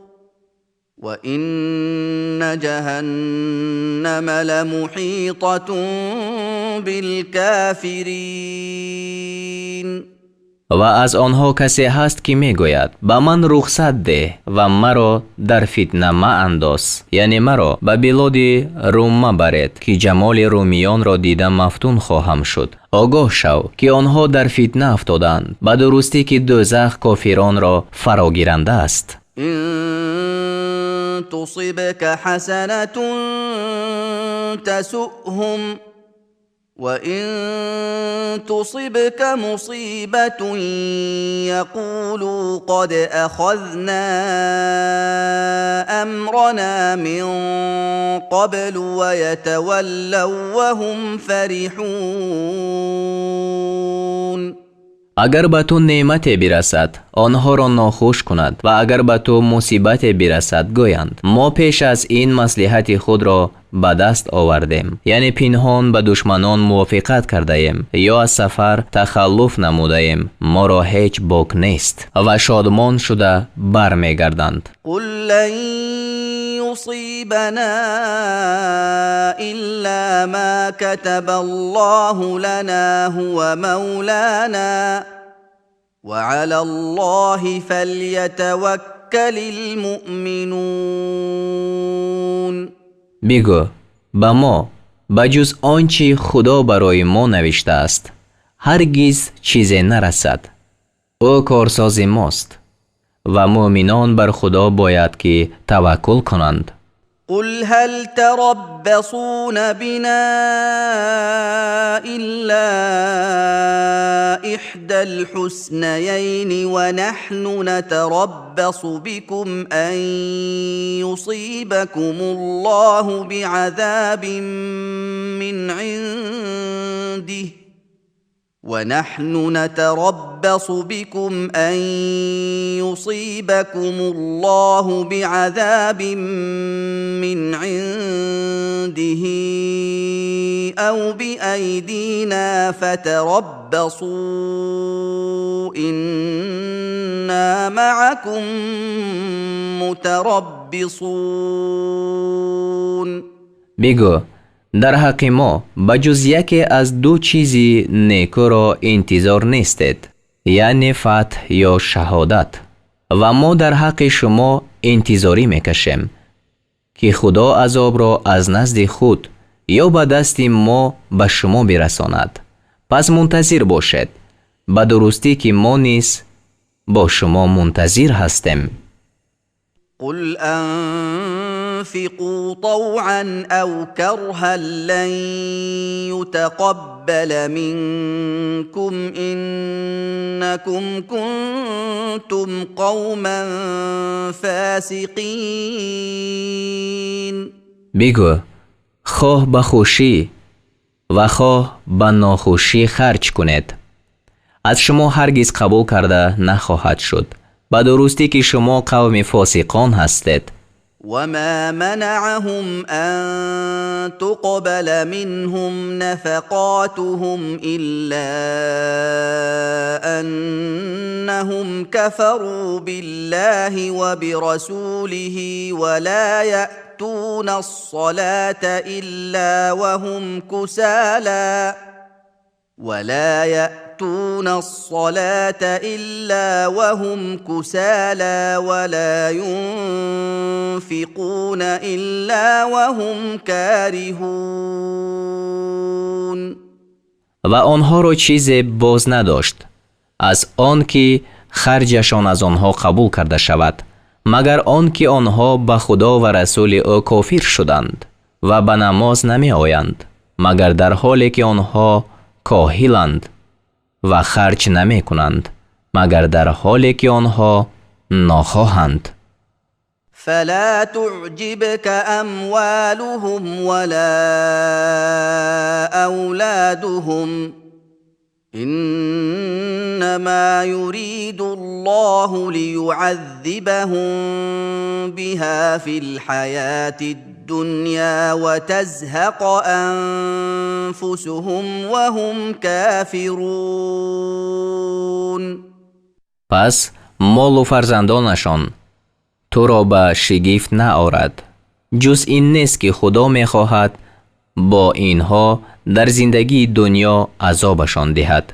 وإن جهنم لمحيطة بالكافرين. Ва аз онҳо касе ҳаст, ки мегӯяд: ба ман рухсат деҳ ва маро дар фитна маандоз, яъне маро ба билоди Рум мабаред, ки ҷамоли румиёнро дида мафтун хоҳам шуд. Огоҳ шав, ки онҳо дар фитна афтоданд, ба дурустӣ ки дӯзах кофиронро фарогиранда аст. إن تصبك حسنة تسؤهم، وإن تصبك مصيبة يقولوا قد أخذنا أمرنا من قبل ويتولوا وهم فرحون. Агар ба ту неъмате бирасад, онҳоро нохуш кунад, ва агар ба ту мусибате бирасад, гӯянд: мо пеш аз ин маслиҳати худро ба даст овардем, яъне пинҳон ба душманон мувофиқат кардаем ё аз сафар тахаллуф намудаем, моро ҳеҷ бок нест, ва шодмон шуда бармегарданд. قل لن يصيبنا إلا ما كتب الله لنا هو مولانا، وعلى الله فليتوكل المؤمنون. Бигӯ: ба мо ба ҷуз он чӣ Худо барои мо навиштааст, ҳаргиз чизе нарасад. Ӯ корсози мост Ва муъминон бар Худо бояд ки таваккул кунанд. قل هل تربصون بنا إلا إحدى الحسنيين ونحن نتربص بكم أن يصيبكم الله بعذاب من عنده ونحن نتربص بكم أن يصيبكم الله بعذاب من عنده أو بأيدينا فتربصوا إنا معكم متربصون. Бигӯ: дар ҳаққи мо ба ҷуз яке аз ду чизи некӯро интизор нестед, яъне фатҳ ё шаҳодат, ва мо дар ҳаққи шумо интизорӣ мекашем, ки Худо азобро аз назди худ ё ба дасти мо ба шумо бирасонад. Пас мунтазир бошед, ба дурустӣ ки мо низ бо шумо мунтазир ҳастем. قل انفقوا طوعا او كرها لن يتقبل منكم انكم كنتم قوما فاسقين. Бигӯ: хоҳ ба хушӣ ва хоҳ ба нохушӣ харҷ кунед, аз шумо ҳаргиз қабул карда нахоҳад шуд, ба дурустӣ ки шумо қавми фосиқон ҳастед. وما منعهم ان تقبل منهم نفقاتهم الا انهم كفروا بالله وبرسوله ولا ياتون الصلاه الا وهم كسالى ولا ياتون الصلاه الا وهم كسالى ولا ينفقون الا وهم كارهون. Ва онҳоро чизе боз надошт аз он ки харҷашон аз онҳо қабул карда шавад, магар он ки онҳо ба Худо ва расули ӯ кофир шуданд ва ба намоз намеоянд, магар дар ҳоле ки онҳо коҳиланд, ва харҷ намекунанд, магар дар ҳоле ки онҳо нохоҳанд. فلا تعجبك اموالهم ولا اولادهم انما يريد الله ليعذبهم بها في الحياه الدنيا وتزهق انفسهم وهم كافرون. Пас молу фарзандонашон туро ба шигифт наорад. Ҷуз ин нест, ки Худо мехоҳад бо инҳо дар зиндагии дунё азобашон диҳад,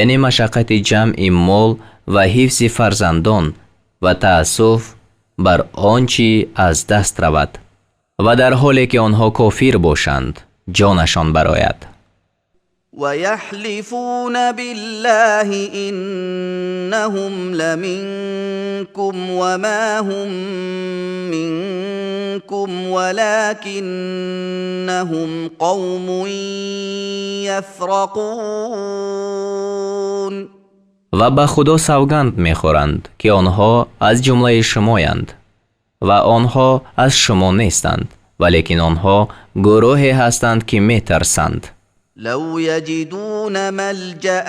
яъне машаққати ҷамъи мол ва ҳифзи фарзандон ва таассуф бар он чӣ аз даст равад, ва дар ҳоле ки онҳо кофир бошанд, ҷонашон барояд. ويحلفون بالله انهم لمنكم وما هم منكم ولكنهم قوم يفرقون. Ва ба Худо савганд мехӯранд, ки онҳо аз ҷумлаи шумоянд, ва онҳо аз шумо нестанд, валекин онҳо гурӯҳе ҳастанд, ки метарсанд. لو يجدون ملجا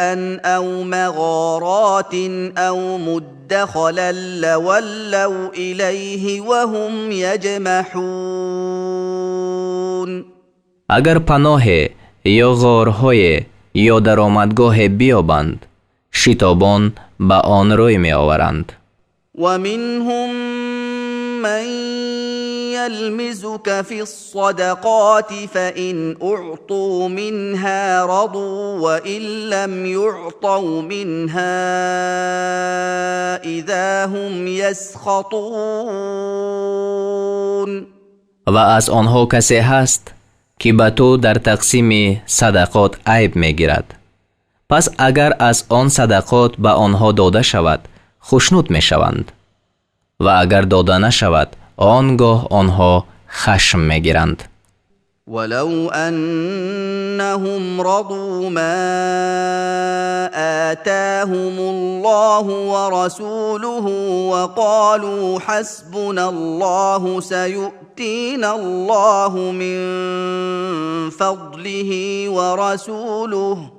او مغارات او مدخلا لولوا اليه وهم يجمحون. Агар паноҳе ё ғорҳое ё даромадгоҳе биёбанд, шитобон ба он рӯй меоваранд. ومنهم من يلمزك في الصدقات فان اعطوا منها رضوا وان لم يعطوا منها اذا هم يسخطون. Ва аз онҳо касе ҳаст, ки ба ту дар тақсими садақот айб мегирад. Пас агар аз он садақот ба онҳо дода шавад, хушнуд мешаванд ва агар дода нашавад, он гоҳ онҳо хашм мегиранд. ولو أنهم رضوا ما آتاهم الله ورسوله وقالوا حسبنا الله سيؤتينا الله من فضله ورسوله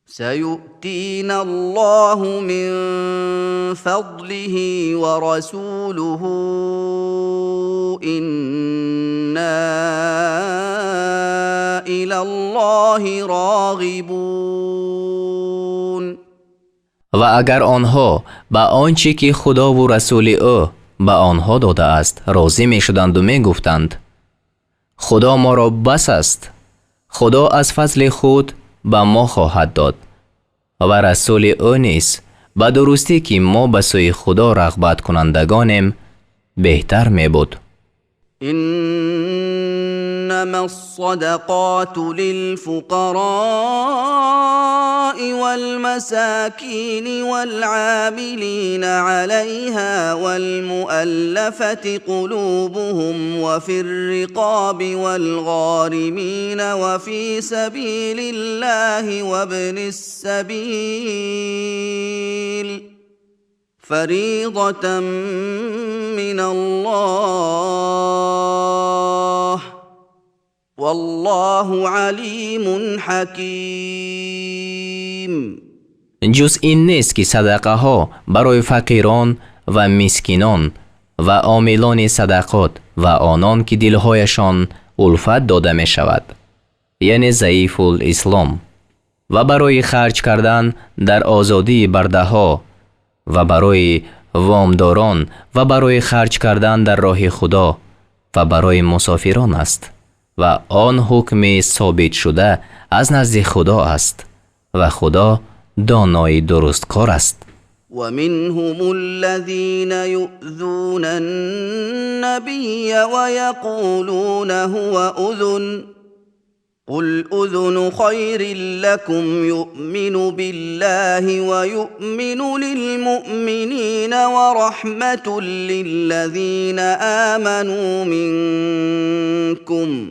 سيؤتينا الله من فضله ورسوله إنا إلى الله راغبون. Ва агар онҳо ба он чӣ ки Худову расули ӯ ба онҳо додааст розӣ мешуданду мегуфтанд: Худо моро бас аст, Худо аз фазли худ ба мо хоҳад дод ва расули ӯ низ, ба дурустӣ ки мо ба сӯи Худо рағбаткунандагонем, беҳтар мебуд. إنما الصدقات للفقراء والمساكين والعاملين عليها والمؤلفة قلوبهم وفي الرقاب والغارمين وفي سبيل الله وابن السبيل فريضة من الله والله عليم حكيم. Ҷуз ин нест, ки садақаҳо барои фақирон ва мискинон ва омилони садақот ва онон ки дилҳояшон улфат дода мешавад, яъне заифул ислом, ва барои харҷ кардан дар озодии бардаҳо ва барои вомдорон ва барои харҷ кардан дар роҳи Худо ва барои мусофирон аст ва он ҳукми собитшуда аз назди Худо аст ва Худо донои дурусткор аст. ومنهم الذين يؤذون النبي ويقولون هو أذن قل أذن خير لكم يؤمن بالله ويؤمن للمؤمنين ورحمة للذين آمنوا منكم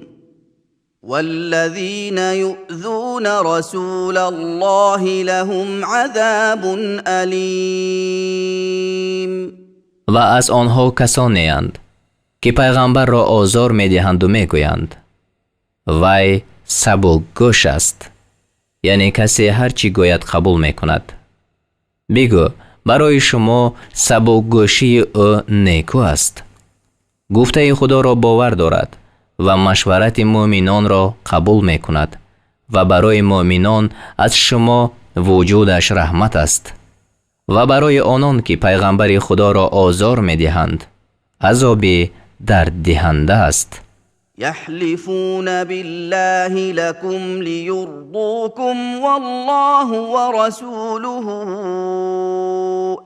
والذين يؤذون رسول الله لهم عذاب أليم. Ва аз онҳо касонеанд, ки пайғамбарро озор медиҳанду мегӯянд: вай сабукгӯш аст, яъне касе ҳар чӣ гӯяд, қабул мекунад. Бигӯ: барои шумо сабукгӯшии ӯ неку аст, гуфтаи Худоро бовар дорад ва машварати мӯъминонро қабул мекунад ва барои мӯъминон аз шумо вуҷудаш раҳмат аст ва барои онон ки пайғамбари Худоро озор медиҳанд, азоби дарддиҳанда аст. يحلفون بالله لكم ليرضوكم والله ورسوله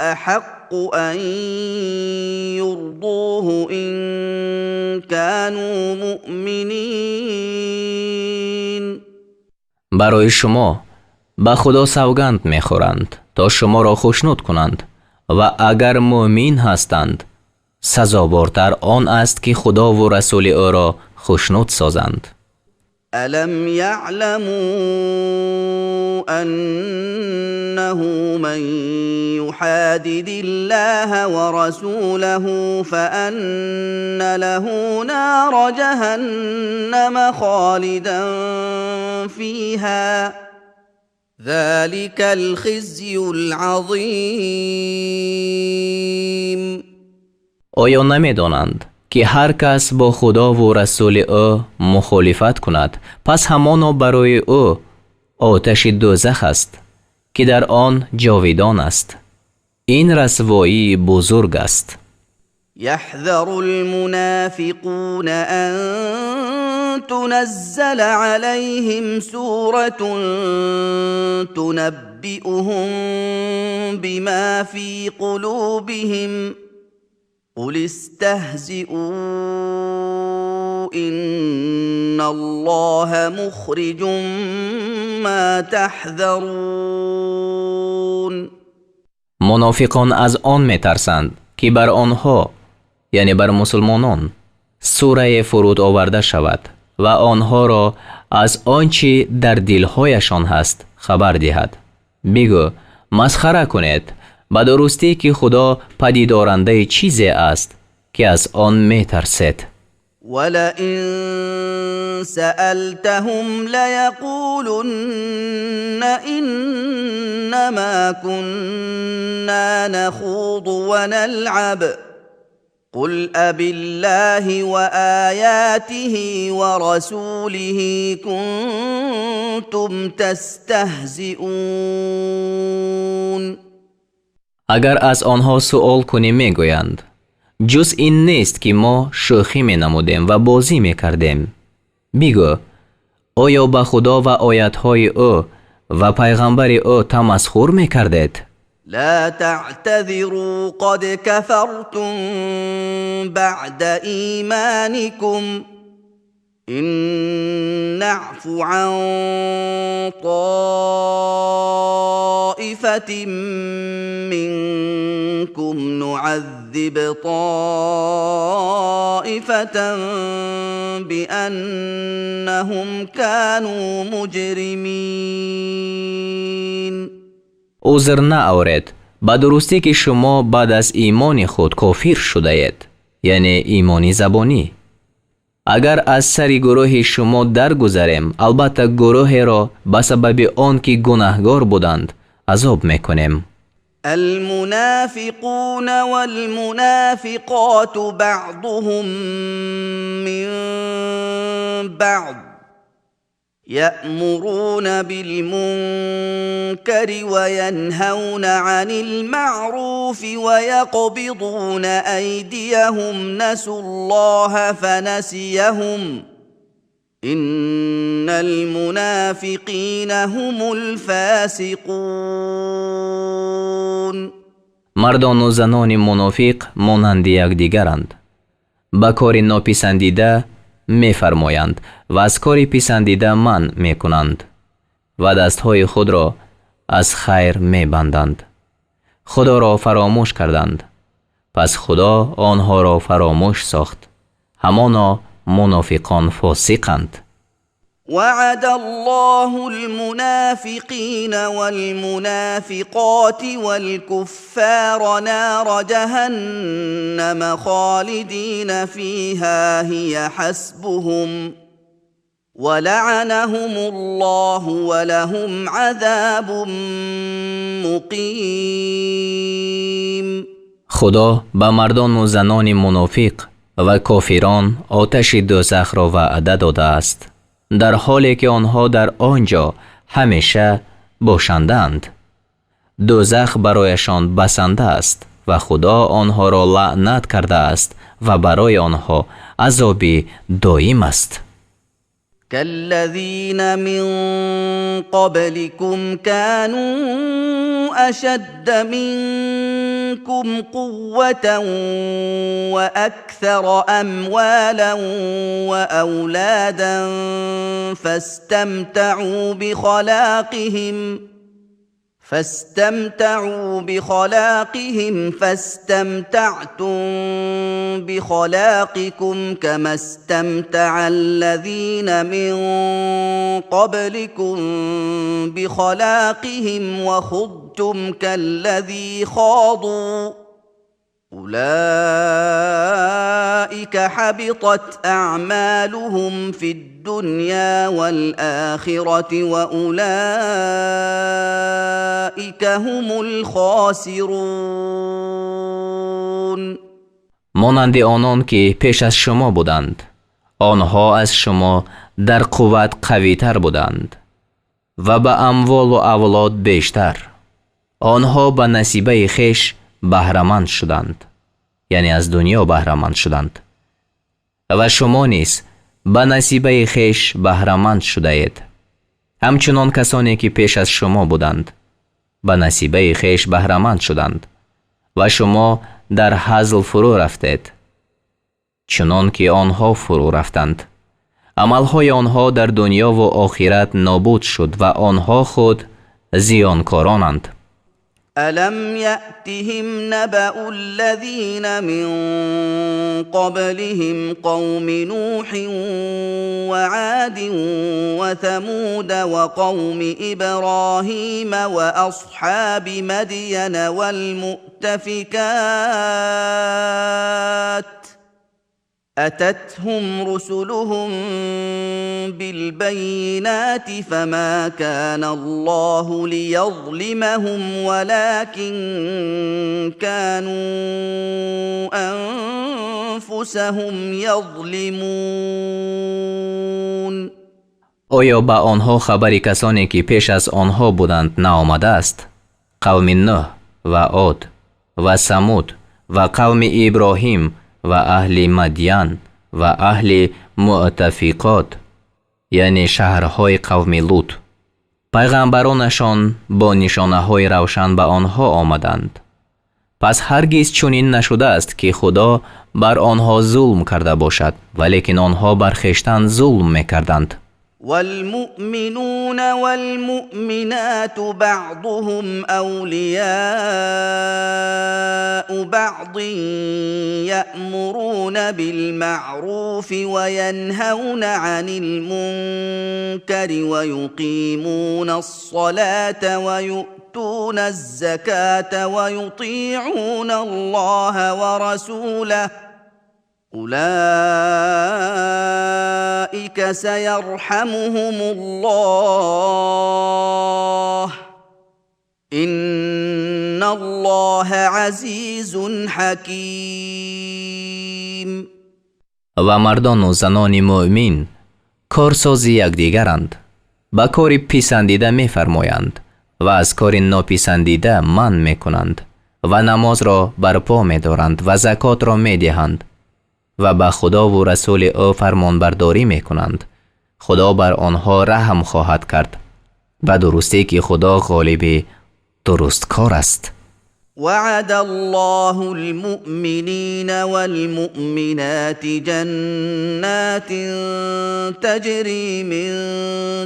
أحق أن يرضوه إن كانوا مؤمنين. Барои шумо ба Худо савганд мехӯранд, то шуморо хушнуд кунанд ва агар мӯъмин ҳастанд, сазовортар он аст, ки Худову расули ӯро хушнуд созанд. ألم يعلموا أنه من يحادد الله ورسوله فأن له نار جهنم خالدا فيها ذلك الخزي العظيم. Оё намедонанд, ки ҳар кас бо Худову расули ӯ мухолифат кунад, пас ҳамоно барои ӯ оташи дӯзах аст, ки дар он ҷовидон аст? Ин расвоии бузург аст. يحذر المنافقون أن تنزل عليهم سورة تنبئهم بما في قلوبهم قل استهزئوا إن الله مخرج ما تحذرون. Мунофиқон аз он метарсанд, ки бар онҳо, яъне бар мусулмонон, сурае фуруд оварда шавад ва онҳоро аз он чӣ дар дилҳояшон ҳаст хабар диҳад. Бигӯ: масхара кунед, ба дурустӣ ки Худо падидорандаи чизе аст, ки аз он метарсед. ولئن سألتهم ليقولن إنما كنا نخوض ونلعب قل أبالله وآياته ورسوله كنتم تستهزئون. Агар аз онҳо суол кунӣ, мегӯянд: ҷуз ин нест, ки мо шӯхӣ менамудем ва бозӣ мекардем. Бигӯ: оё ба Худо ва оятҳои ӯ ва пайғамбари ӯ тамасхур мекардед? لا تعتذروا قد كفرتم بعد إيمانكم إن نعف عن طائفة منكم نعذب طائفة بأنهم كانوا مجرمين. Узр наоред, ба дурустӣ ки шумо баъд аз имони худ кофир шудаед, яъне имони забонӣ. Агар аз сари гурӯҳи шумо даргузарем, албатта гурӯҳеро ба сабаби он ки гунаҳгор буданд азоб мекунем. المنافقون والمنافقات بعضهم من بعض يأمرون بالمنكر وينهون عن المعروف ويقبضون أيديهم نسوا الله فنسيهم إن المنافقين هم الفاسقون. Мардону занони мунофиқ монанди якдигаранд: ба кори нописандида мефармоянд ва аз кори писандида манъ мекунанд ва дастҳои худро аз хайр мебанданд. Худоро фаромӯш карданд, пас Худо онҳоро фаромӯш сохт. Ҳамоно мунофиқон фосиқанд. وعد الله المنافقين والمنافقات والكفار نار جهنم خالدين فيها هي حسبهم ولعنهم الله ولهم عذاب مقيم. Худо ба мардону занони мунофиқ ва кофирон оташи дӯзахро ваъда додааст, дар ҳоле ки онҳо дар он ҷо ҳамеша бошандаанд. Дӯзах барояшон басанда аст ва Худо онҳоро лаънат кардааст ва барои онҳо азоби доим аст. كالذين من قبلكم كانوا أشد منكم قوة وأكثر أموالا وأولادا فاستمتعوا بخلاقهم فاستمتعتم بخلاقكم كما استمتع الذين من قبلكم بخلاقهم وخضتم كالذي خاضوا أولئك حبطت أعمالهم في الدنيا والآخرة وأولئك هم الخاسرون. Монанди онон ки пеш аз шумо буданд, онҳо аз шумо дар қувват қавитар буданд ва ба амволу авлод бештар. Онҳо ба насибаи хеш баҳраманд шуданд, яъне аз дунё баҳраманд шуданд, ва шумо низ ба насибаи хеш баҳраманд шудаед, ҳамчунон касоне ки пеш аз шумо буданд ба насибаи хеш баҳраманд шуданд, ва шумо дар ҳазл фурӯ рафтед, чунон ки онҳо фурӯ рафтанд. Амалҳои онҳо дар дунёву охират нобуд шуд ва онҳо худ зиёнкоронанд. ألم يأتهم نبأ الذين من قبلهم قوم نوح وعاد وثمود وقوم إبراهيم وأصحاب مدين والمؤتفكات أتتهم رسلهم بالبينات فما كان الله ليظلمهم ولكن كانوا أنفسهم يظلمون. Оё ба онҳо хабари касоне, ки пеш аз онҳо буданд, наомадааст? Қавми Нӯҳ ва Од ва Самуд ва қавми Иброҳим ва аҳли Мадян ва аҳли Муътафиқот, яъне шаҳрҳои қавми Лут. Пайғамбаронашон бо нишонаҳои равшан ба онҳо омаданд. Пас ҳаргиз чунин нашудааст, ки Худо бар онҳо зулм карда бошад, валекин онҳо бар хештан зулм мекарданд. والمؤمنون والمؤمنات بعضهم أولياء بعض يأمرون بالمعروف وينهون عن المنكر ويقيمون الصلاة ويؤتون الزكاة ويطيعون الله ورسوله أولئك سيرحمهم الله إن الله عزيز حكيم. Ва мардону занони мӯъмин корсози якдигаранд, ба кори писандида мефармоянд ва аз кори нописандида манъ мекунанд ва намозро барпо медоранд ва закотро медиҳанд ва ба Худову расули ӯ фармонбардорӣ мекунанд. Худо бар онҳо раҳм хоҳад кард. Ба дурустӣ, ки Худо ғолиби дурусткор аст. وعد الله المؤمنين والمؤمنات جنات تجري من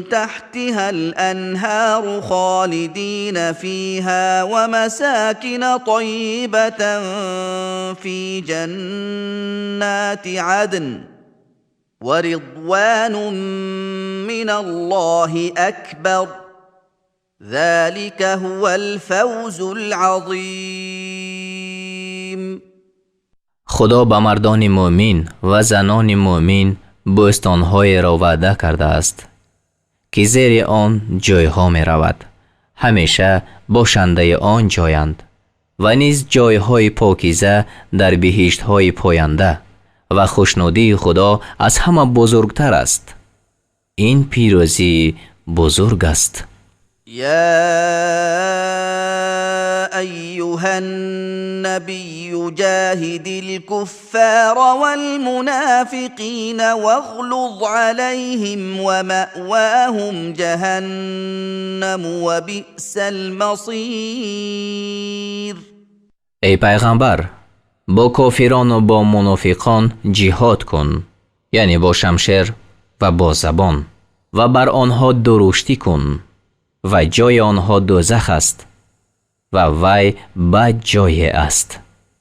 تحتها الأنهار خالدين فيها ومساكن طيبة في جنات عدن ورضوان من الله أكبر ذلك هو الفوز العظيم. Худо ба мардони мӯъмин ва занони мӯъмин бӯстонҳоеро ваъда кардааст, ки зери он ҷойҳо меравад, ҳамеша бошандаи он ҷоянд, ва низ ҷойҳои покиза дар биҳиштҳои поянда, ва хушнудии Худо аз ҳама бузургтар аст. Ин пирӯзии бузург аст. يا أيها النبي جاهد الكفار والمنافقين واغلظ عليهم ومأواهم جهنم وبئس المصير. Эй пайғамбар, бо кофирону бо мунофиқон ҷиҳод кун, яъне бо шамшер ва бо забон, ва бар онҳо дуруштӣ кун, ва ҷои онҳо дӯзах аст, ва вай бад ҷое аст.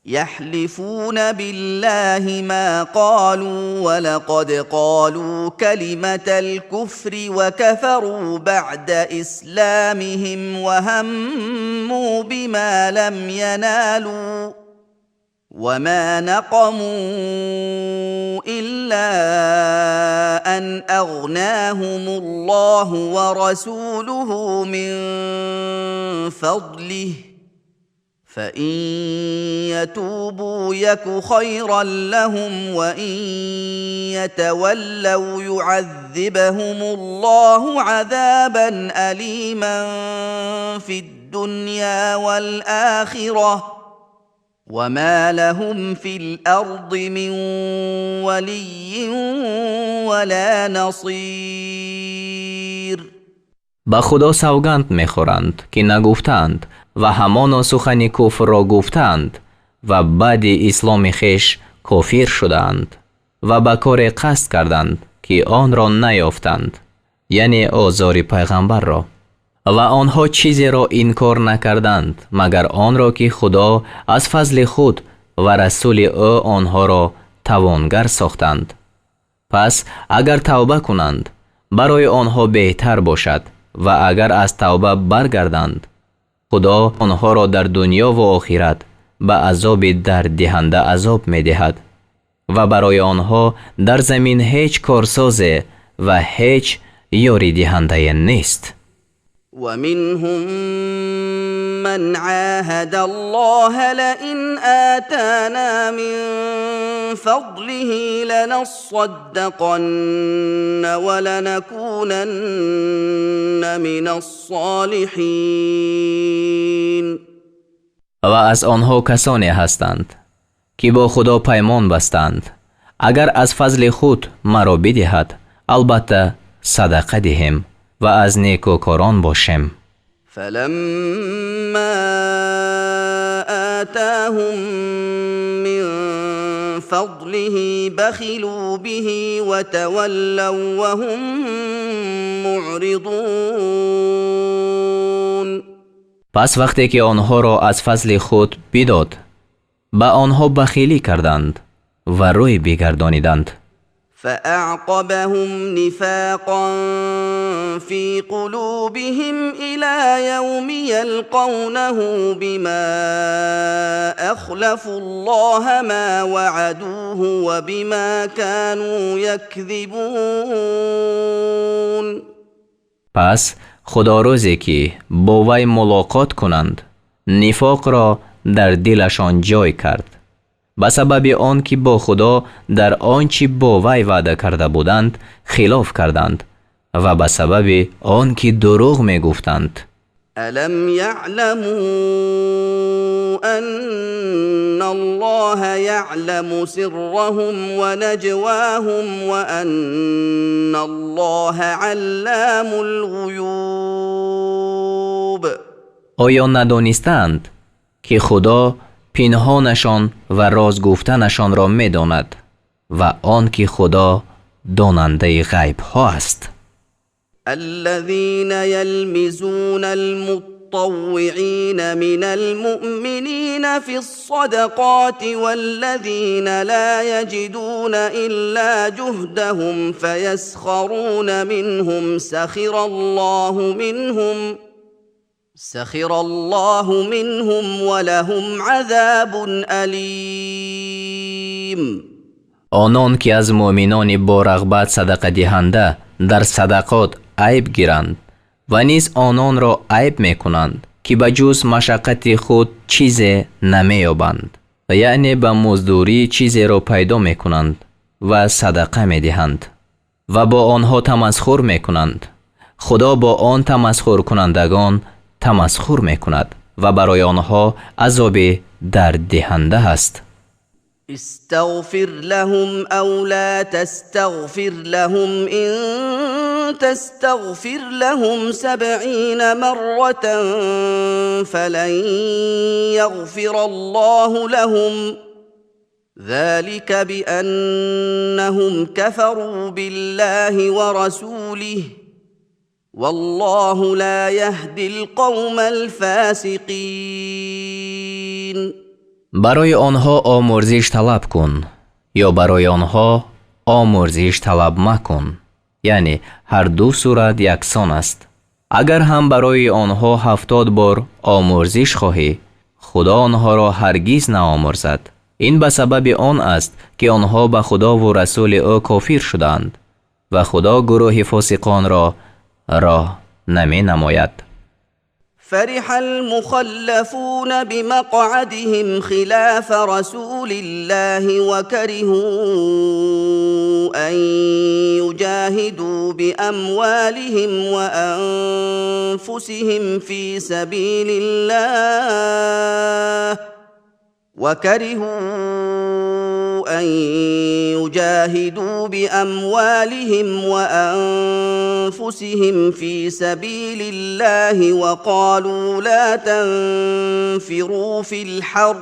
يحلفون بالله ما قالوا ولقد قالوا كلمة الكفر وكفروا بعد إسلامهم وهموا بما لم ينالوا وما نقموا إلا أن أغناهم الله ورسوله من فضله فإن يتوبوا يك خيرا لهم وإن يتولوا يعذبهم الله عذابا أليما في الدنيا والآخرة وما لهم في الأرض من ولي ولا نصير. Ба Худо савганд мехӯранд, ки нагуфтаанд, ва ҳамоно сухани куфрро гуфтаанд ва баъди исломи хеш кофир шудаанд ва ба коре қасд карданд, ки онро наёфтанд, яъне озори пайғамбарро. Ва онҳо чизеро инкор накарданд, магар онро, ки Худо аз фазли худ ва расули ӯ онҳоро тавонгар сохтанд. Пас агар тавба кунанд, барои онҳо беҳтар бошад ва агар аз тавба баргарданд, Худо онҳоро дар дунё ва охират ба азоби дарддиҳанда азоб медиҳад ва барои онҳо дар замин ҳеҷ корсозе ва ҳеҷ ёридиҳандае нест. ومنهم من عاهد الله لئن آتانا من فضله لنصدقن ولنكونن من الصالحين. Ва аз онҳо касоне ҳастанд, ки бо Худо паймон бастанд: агар аз фазли худ маро бидиҳад, албатта садақа диҳем ва аз некӯкорон бошем. فلما آتاهم من فضله بخلوا به وتولوا وهم معرضون. Пас вақте ки онҳоро аз фазли худ бидод, ба онҳо бахилӣ карданд ва рӯй бигардониданд. فأعقبهم نفاقا في قلوبهم إلى يوم يلقونه بما أخلفوا الله ما وعدوه وبما كانوا يكذبون. Пас Худо рӯзе ки бо вай мулоқот кунанд, нифоқро дар дилашон ҷой кард ба сабаби он ки бо Худо дар он чӣ бо вай ваъда карда буданд хилоф карданд ва ба сабаби он ки дурӯғ мегуфтанд. ألم يعلموا أن الله يعلم سرهم ونجواهم وأن الله علام الغيوب. Оё надонистаанд, ки Худо пинҳонашон ва роз гуфтанашонро медонад ва он ки Худо донандаи ғайбҳо аст? الذين يلمزون المطوعين من المؤمنين في الصدقات والذين لا يجدون إلا جهدهم فيسخرون منهم، سخر الله منهم ولهم عذاب أليم. Онон ки аз муъминони борағбат садақадиҳанда дар садақот айб гиранд ва низ ононро айб мекунанд, ки ба ҷуз машаққати худ чизе намеёбанд, яъне ба муздурӣ чизеро пайдо мекунанд ва садақа медиҳанд ва бо онҳо тамасхур мекунанд, Худо бо он тамасхуркунандагон тамасхур мекунад ва барои онҳо азоби дарддиҳанда аст. استغفر لهم أو لا تستغفر لهم، إن تستغفر لهم 70 مرة فلن يغفر الله لهم، ذلك بأنهم كفروا بالله ورسوله، والله لا يهدي القوم الفاسقين. Барои онҳо омӯрзиш талаб кун ё барои онҳо омӯрзиш талаб макун, яъне ҳар ду сурат яксон аст, агар ҳам барои онҳо 70 бор омӯрзиш хоҳӣ, Худо онҳоро ҳаргиз наомӯрзад. Ин ба сабаби он аст, ки онҳо ба Худову расули ӯ кофир шуданд ва Худо гурӯҳи фосиқонро роҳ наменамояд. فرح المخلفون بمقعدهم خلاف رسول الله وكرهوا أن يجاهدوا بأموالهم وأنفسهم في سبيل الله وكرهوا أن يجاهدوا بأموالهم وأنفسهم في سبيل الله وقالوا لا تنفروا في الحر،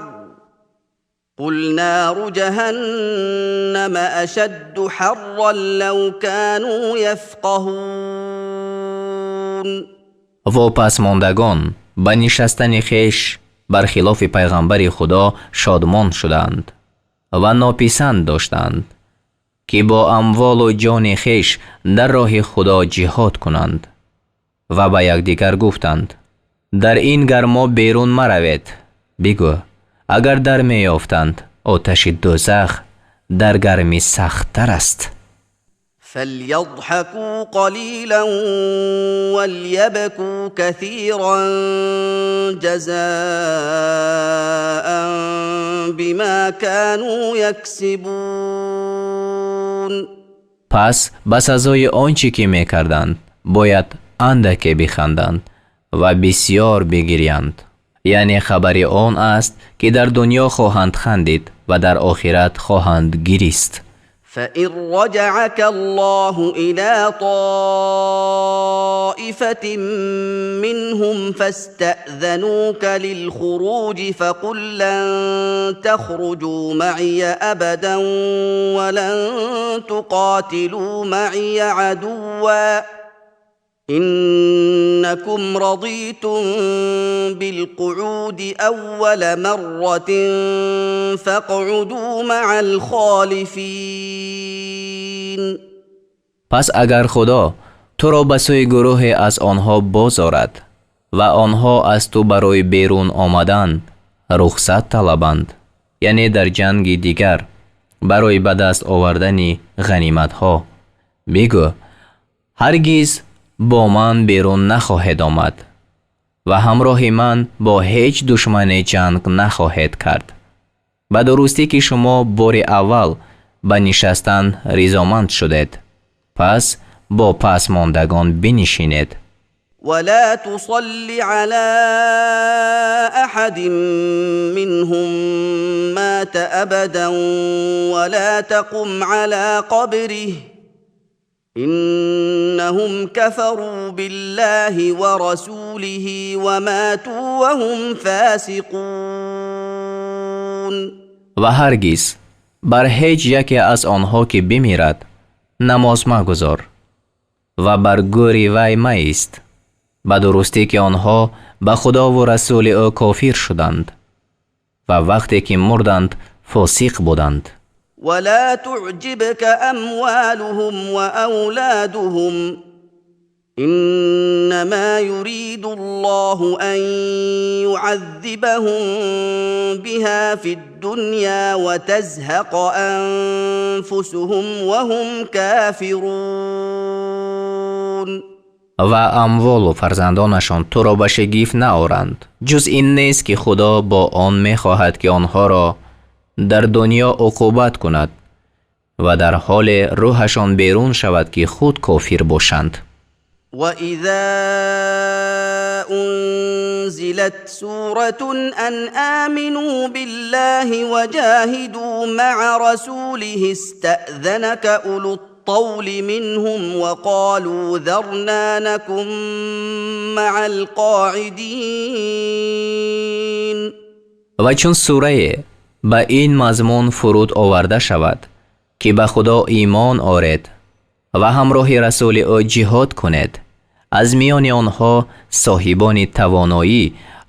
قل نار جهنم أشد حرا لو كانوا يفقهون. Вопасмондагон ба нишастани хеш бар хилофи пайғамбари Худо шодмон шуданд ва нописанд доштанд, ки бо амволу ҷони хеш дар роҳи Худо ҷиҳод кунанд ва ба якдигар гуфтанд: дар ин гармо берун маравед. Бигӯ: агар дар меёфтанд, оташи дӯзах дар гармӣ сахттар аст. فليضحكوا قليلا وليبكوا كثيرا جزاء بما كانوا يكسبون. Пас ба сазои он чӣ ки мекарданд, бояд андаке биханданд ва бисьёр бигирянд. Яъне хабари он аст, ки дар дунё хоҳанд хандид ва дар охират хоҳанд гирист. فإن رجعك الله إلى طائفة منهم فاستأذنوك للخروج فقل لن تخرجوا معي أبدا ولن تقاتلوا معي عدوا إنكم رضيتم بالقعود أول مرة فاقعدوا مع الخالفين. Пас агар Худо туро ба сӯи гурӯҳе аз онҳо бозорад ва онҳо аз ту барои берун омадан рухсат талабанд, яъне дар ҷанги дигар барои ба даст овардани ғаниматҳо, бигӯ: ҳаргиз бо ман берун нахоҳед омад ва ҳамроҳи ман бо ҳеҷ душмане ҷанг нахоҳед кард. Ба дурустӣ, ки шумо бори аввал ба нишастан ризоманд шудед, пас бо пасмондагон бинишинед. ولا تصل على أحد منهم مات أبدا ولا تقم على قبره إنهم كفروا بالله ورسوله وماتوا وهم فاسقون. Ва ҳаргиз бар ҳеҷ яке аз онҳо, ки бимирад, намоз магузор ва бар гӯри вай маист. Ба дурустӣ, ки онҳо ба Худову расули ӯ кофир шуданд ва вақте ки мурданд, фосиқ буданд. ولا تعجبك أموالهم وأولادهم إنما يريد الله أن يعذبهم بها في الدنيا وتزهق أنفسهم وهم كافرون. Ва амволу фарзандонашон туро ба шигифт наоранд. Ҷуз ин нест, ки Худо бо он мехоҳад, ки онҳоро дар дунё уқубат кунад ва дар ҳоле рӯҳашон берун шавад, ки худ кофир бошанд. وإذا أنزلت سورة أن آمنوا بالله وجاهدوا مع رسوله استأذنك أولو الطول منهم وقالوا ذرنا نكن مع القاعدين. Ва чун сурае ба ин мазмун фуруд оварда шавад, ки ба Худо имон оред ва ҳамроҳи расули ӯ ҷиҳод кунед, аз миёни онҳо соҳибони тавоноӣ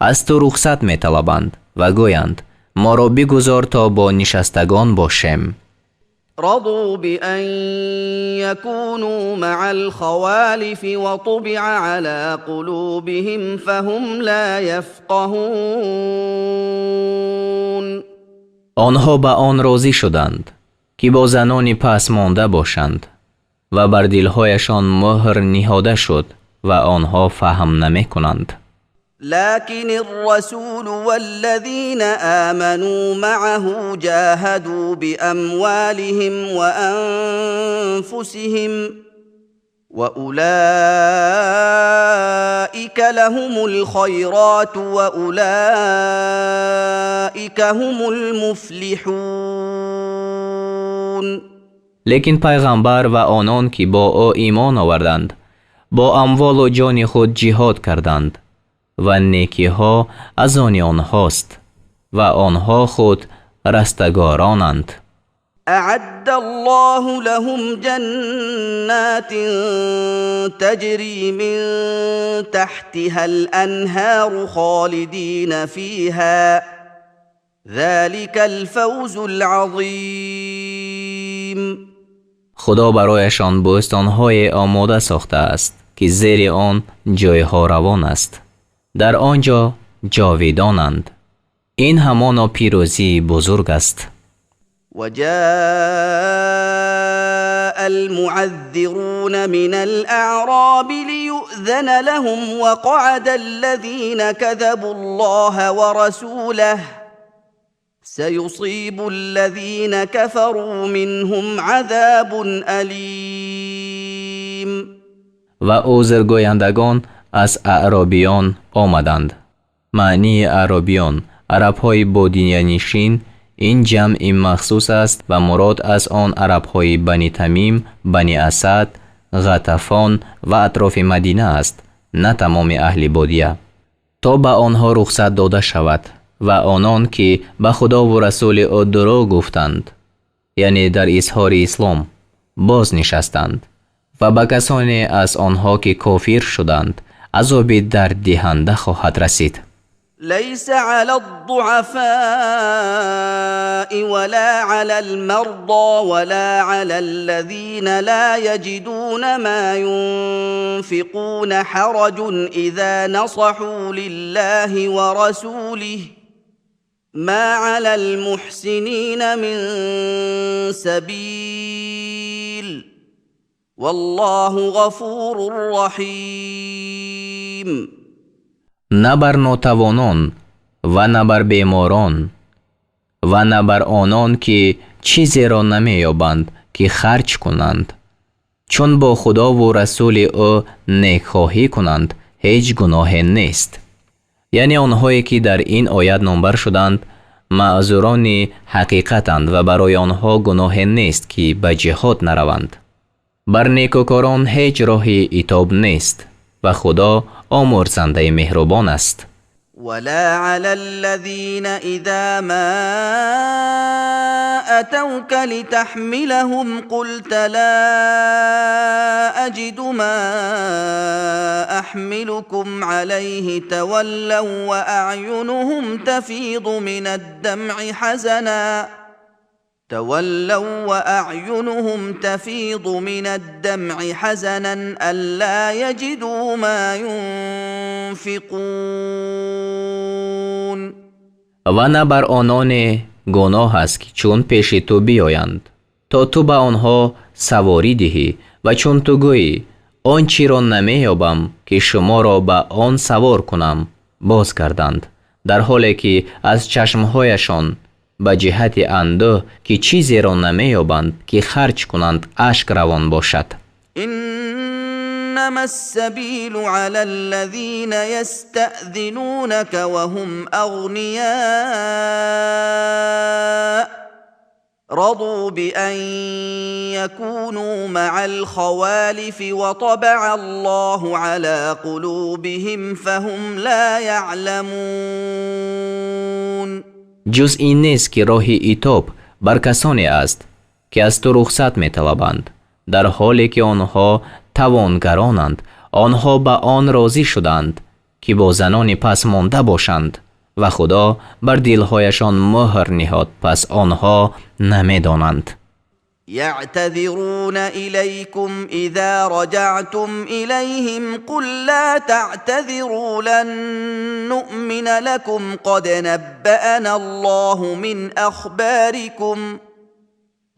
аз ту рухсат металабанд ва гӯянд: моро бигузор, то бо нишастагон бошем. رضوا بأن يكونوا مع الخوالف وطبع على قلوبهم فهم لا يفقهون. Онҳо ба он розӣ шуданд, ки бо занони пасмонда бошанд, ва бар дилҳояшон мӯҳр ниҳода шуд ва онҳо фаҳм намекунанд. لكن الرسول والذين آمنوا معه جاهدوا بأموالهم وأنفسهم وأولئك لهم الخيرات وأولئك هم المفلحون. Лекин пайғамбар ва онон, ки бо ӯ имон оварданд, бо амволу ҷони худ ҷиҳод карданд ва некиҳо аз они онҳост ва онҳо худ растагоронанд. أعد الله لهم جنات تجري من تحتها الأنهار خالدين فيها ذلك الفوز العظيم. Худо барояшон бӯстонҳое омода сохтааст, ки зери он ҷойҳо равон аст, дар он ҷо ҷовидонанд. Ин ҳамоно пирӯзии бузург аст. وجاء المعذرون من الأعراب ليؤذن لهم وقعد الذين كذبوا الله ورسوله سيصيب الذين كفروا منهم عذاب أليم. Ва узргӯяндагон аз аъробиён омаданд. Маънии аъробиён — арабҳои бодиянишин. Ин ҷамъи махсус аст ва мурод аз он арабҳои Бани Тамим, Бани Асад, Ғатафон ва атрофи Мадина аст, на тамоми аҳли бодия, то ба онҳо рухсат дода шавад. Ва онон, ки ба Худову расули ӯ дурӯғ гуфтанд, яъне дар изҳори ислом, боз нишастанд, ва ба касоне аз онҳо, ки кофир шуданд, азоби дарддиҳанда хоҳад расид. ليس على الضعفاء ولا على المرضى ولا على الذين لا يجدون ما ينفقون حرج اذا نصحوا لله ورسوله، ما على المحسنين من سبيل، والله غفور رحيم. На бар нотавонон ва на бар беморон ва на бар онон, ки чизеро намеёбанд, ки харҷ кунанд, чун бо Худову расули ӯ некхоҳӣ кунанд, ҳеҷ гуноҳе нест. Яъне онҳое, ки дар ин оят номбар шуданд, маъзурони ҳақиқатанд ва барои онҳо гуноҳе нест, ки ба ҷиҳод нараванд. Бар некӯкорон ҳеҷ роҳи итоб нест ва Худо омӯрзандаи меҳрубон аст. ولا على الذين اذا ما اتوك لتحملهم قلت لا اجد ما احملكم عليه تولوا واعينهم تفيض من الدمع حزنا تولوا واعينهم تفيض من الدمع حزنا الا يجدوا ما ينفقون. Ва на бар ононе гуноҳ аст, ки чун пеши ту биёянд, то ту ба онҳо саворӣ диҳӣ, ва чун ту гӯӣ: «Он чиро намеёбам, ки шуморо ба он савор кунам», боз гарданд, дар ҳоле ки аз чашмҳояшон ба ҷиҳати андӯҳ, ки чизеро намеёбанд, ки харҷ кунанд, ашк равон бошад. انما السبيل على الذين يستاذنونك وهم اغنياء رضوا بان يكونوا مع الخوالف وطبع الله على قلوبهم فهم لا يعلمون. Ҷуз ин нест, ки роҳи итоб бар касоне аст, ки аз ту рухсат металабанд, дар ҳоле ки онҳо тавонгаронанд. Онҳо ба он розӣ шуданд, ки бо занони пасмонда бошанд, ва Худо бар дилҳояшон муҳр ниҳод, пас онҳо намедонанд. يعتذرون اليكم اذا رجعتم اليهم، قل لا تعتذروا، لن نؤمن لكم، قد نبانا الله من اخباركم،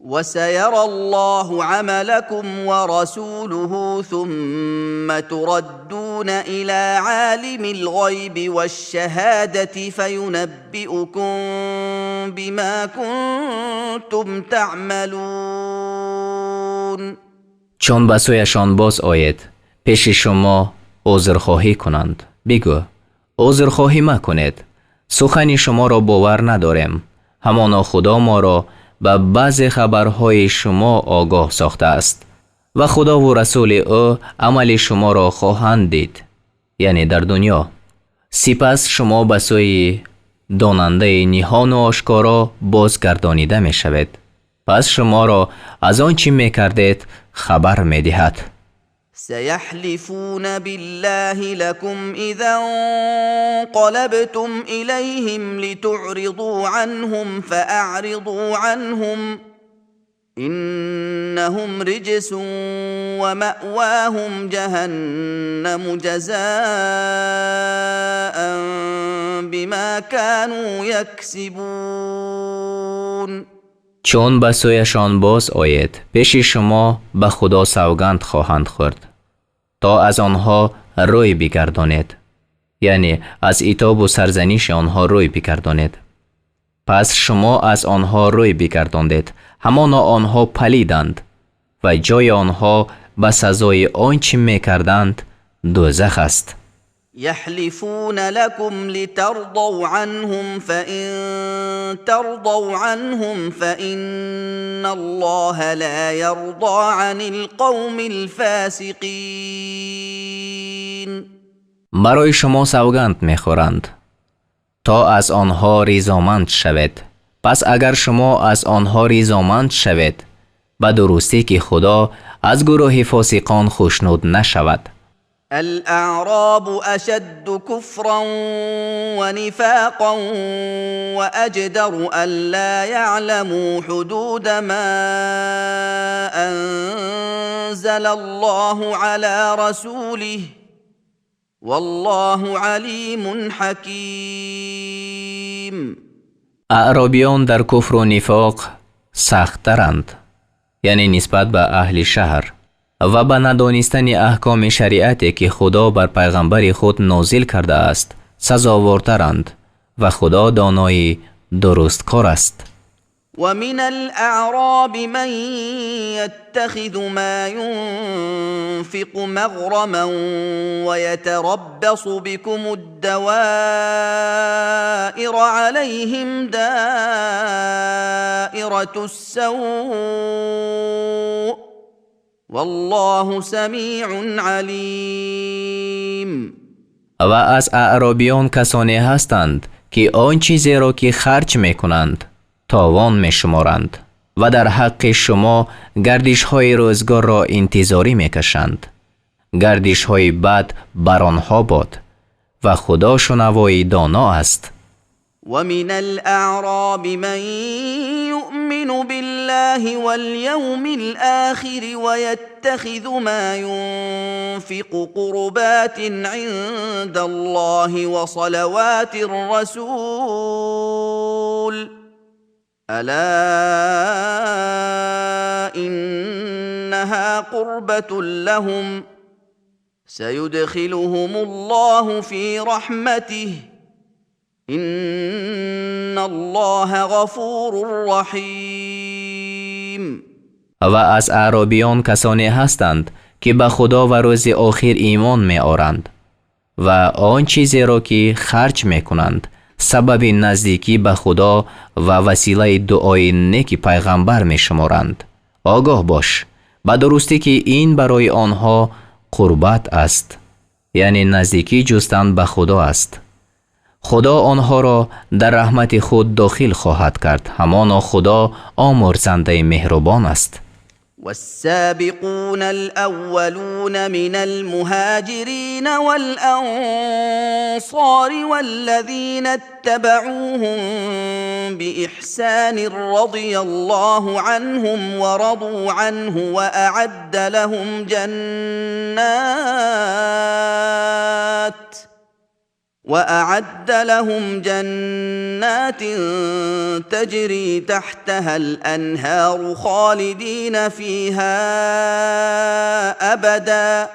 وسيرى الله عملكم ورسوله، ثم تردون الى عالم الغيب والشهاده فينبئكم بما كنتم تعملون. Чун ба сӯяшон боз оед, пеши шумо узрхоҳӣ кунанд, бигӯ: «Узрхоҳӣ макунед, сухани шуморо бовар надорем. Ҳамоно Худо моро ба баъзе хабарҳои шумо огоҳ сохтааст ва Худову расули ӯ амали шуморо хоҳанд дид, яъне дар дунё. Сипас шумо ба сӯи донандаи ниҳону ошкоро бозгардонида мешавед». Пас шуморо аз он чӣ мекардед хабар медиҳад. سيحلفون بالله لكم اذا انقلبتم اليهم لتعرضوا عنهم فاعرضوا عنهم انهم رجس وماواهم جهنم جزاء بما كانوا يكسبون. Чун ба сӯяшон боз оед, пеши шумо ба Худо савганд хоҳанд хӯрд, то аз онҳо рӯй бигардонед, яъне аз итобу сарзаниши онҳо рӯй бигардонед. Пас шумо аз онҳо рӯй бигардондед, ҳамоно онҳо палиданд ва ҷои онҳо ба сазои он чӣ мекарданд дӯзах аст. يحلفون لكم لترضوا عنهم فان ترضوا عنهم فان الله لا يرضى عن القوم الفاسقين. Барои шумо савганд мехӯранд, то аз онҳо ризоманд шавед. Пас агар шумо аз онҳо ризоманд шавед, ба дурустӣ ки Худо аз гурӯҳи фосиқон хушнуд нашавад. الاعراب اشد كفرا ونفاقا واجدر الا يعلموا حدود ما انزل الله على رسوله والله عليم حكيم. Аъробиён дар куфру нифоқ сахттаранд, яъне нисбат ба аҳли шаҳр, ва ба надонистани аҳкоми шариате, ки Худо бар пайғамбари худ нозил кардааст, сазовортаранд, ва Худо донои дурусткор аст. ومن الاعراب من يتخذ ما ينفق مغرما ويتربص بكم الدوائر عليهم دائره السوء والله سميع عليم. Ва аз аъробиён касоне ҳастанд, ки он чизеро, ки харҷ мекунанд, товон мешуморанд ва дар ҳаққи шумо гардишҳои рӯзгорро интизорӣ мекашанд. Гардишҳои бад бар онҳо бод, ва Худо шунавои доно аст. ومن الاعراب من يؤمن بالله واليوم الاخر ويتخذ ما ينفق قربات عند الله وصلوات الرسول الا انها قربه لهم سيدخلهم الله في رحمته ان الله غفور رحيم. Ва аз аъробиён касоне ҳастанд, ки ба Худо ва рӯзи охир имон меоранд ва он чизеро, ки харҷ мекунанд, сабаби наздикӣ ба Худо ва василаи дуои неки пайғамбар мешуморанд. Огоҳ бош, ба дурустӣ ки ин барои онҳо қурбат аст, яъне наздикӣ ҷустан ба Худо аст. Худо онҳоро дар раҳмати худ дохил хоҳад кард, ҳамоно Худо омӯрзандаи меҳрубон аст. والسابقون الاولون من المهاجرين والانصار والذين اتبعوهم باحسان رضي الله عنهم ورضوا عنه واعد لهم جنات تجري تحتها الانهار خالدين فيها ابدا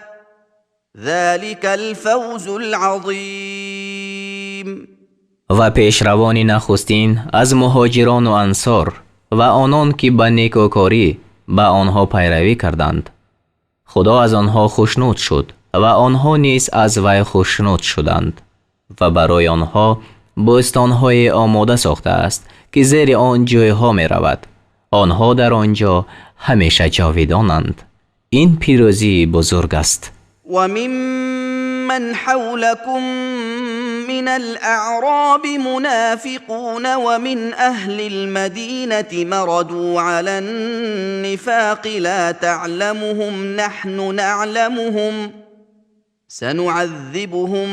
ذلك الفوز العظيم. Ва пешравони нахустин аз муҳоҷирону ансор ва онон, ки ба некӯкорӣ ба онҳо пайравӣ карданд, Худо аз онҳо хушнуд шуд ва онҳо низ аз вай хушнуд шуданд ва барои онҳо бӯстонҳое омода сохтааст, ки зери он ҷӯйҳо меравад. Онҳо дар он ҷо ҳамеша ҷовидонанд. Ин пирӯзии бузург аст. وممن حولكم من الأعراب منافقون ومن أهل المدينة مردوا على النفاق لا تعلمهم نحن نعلمهم سنعذبهم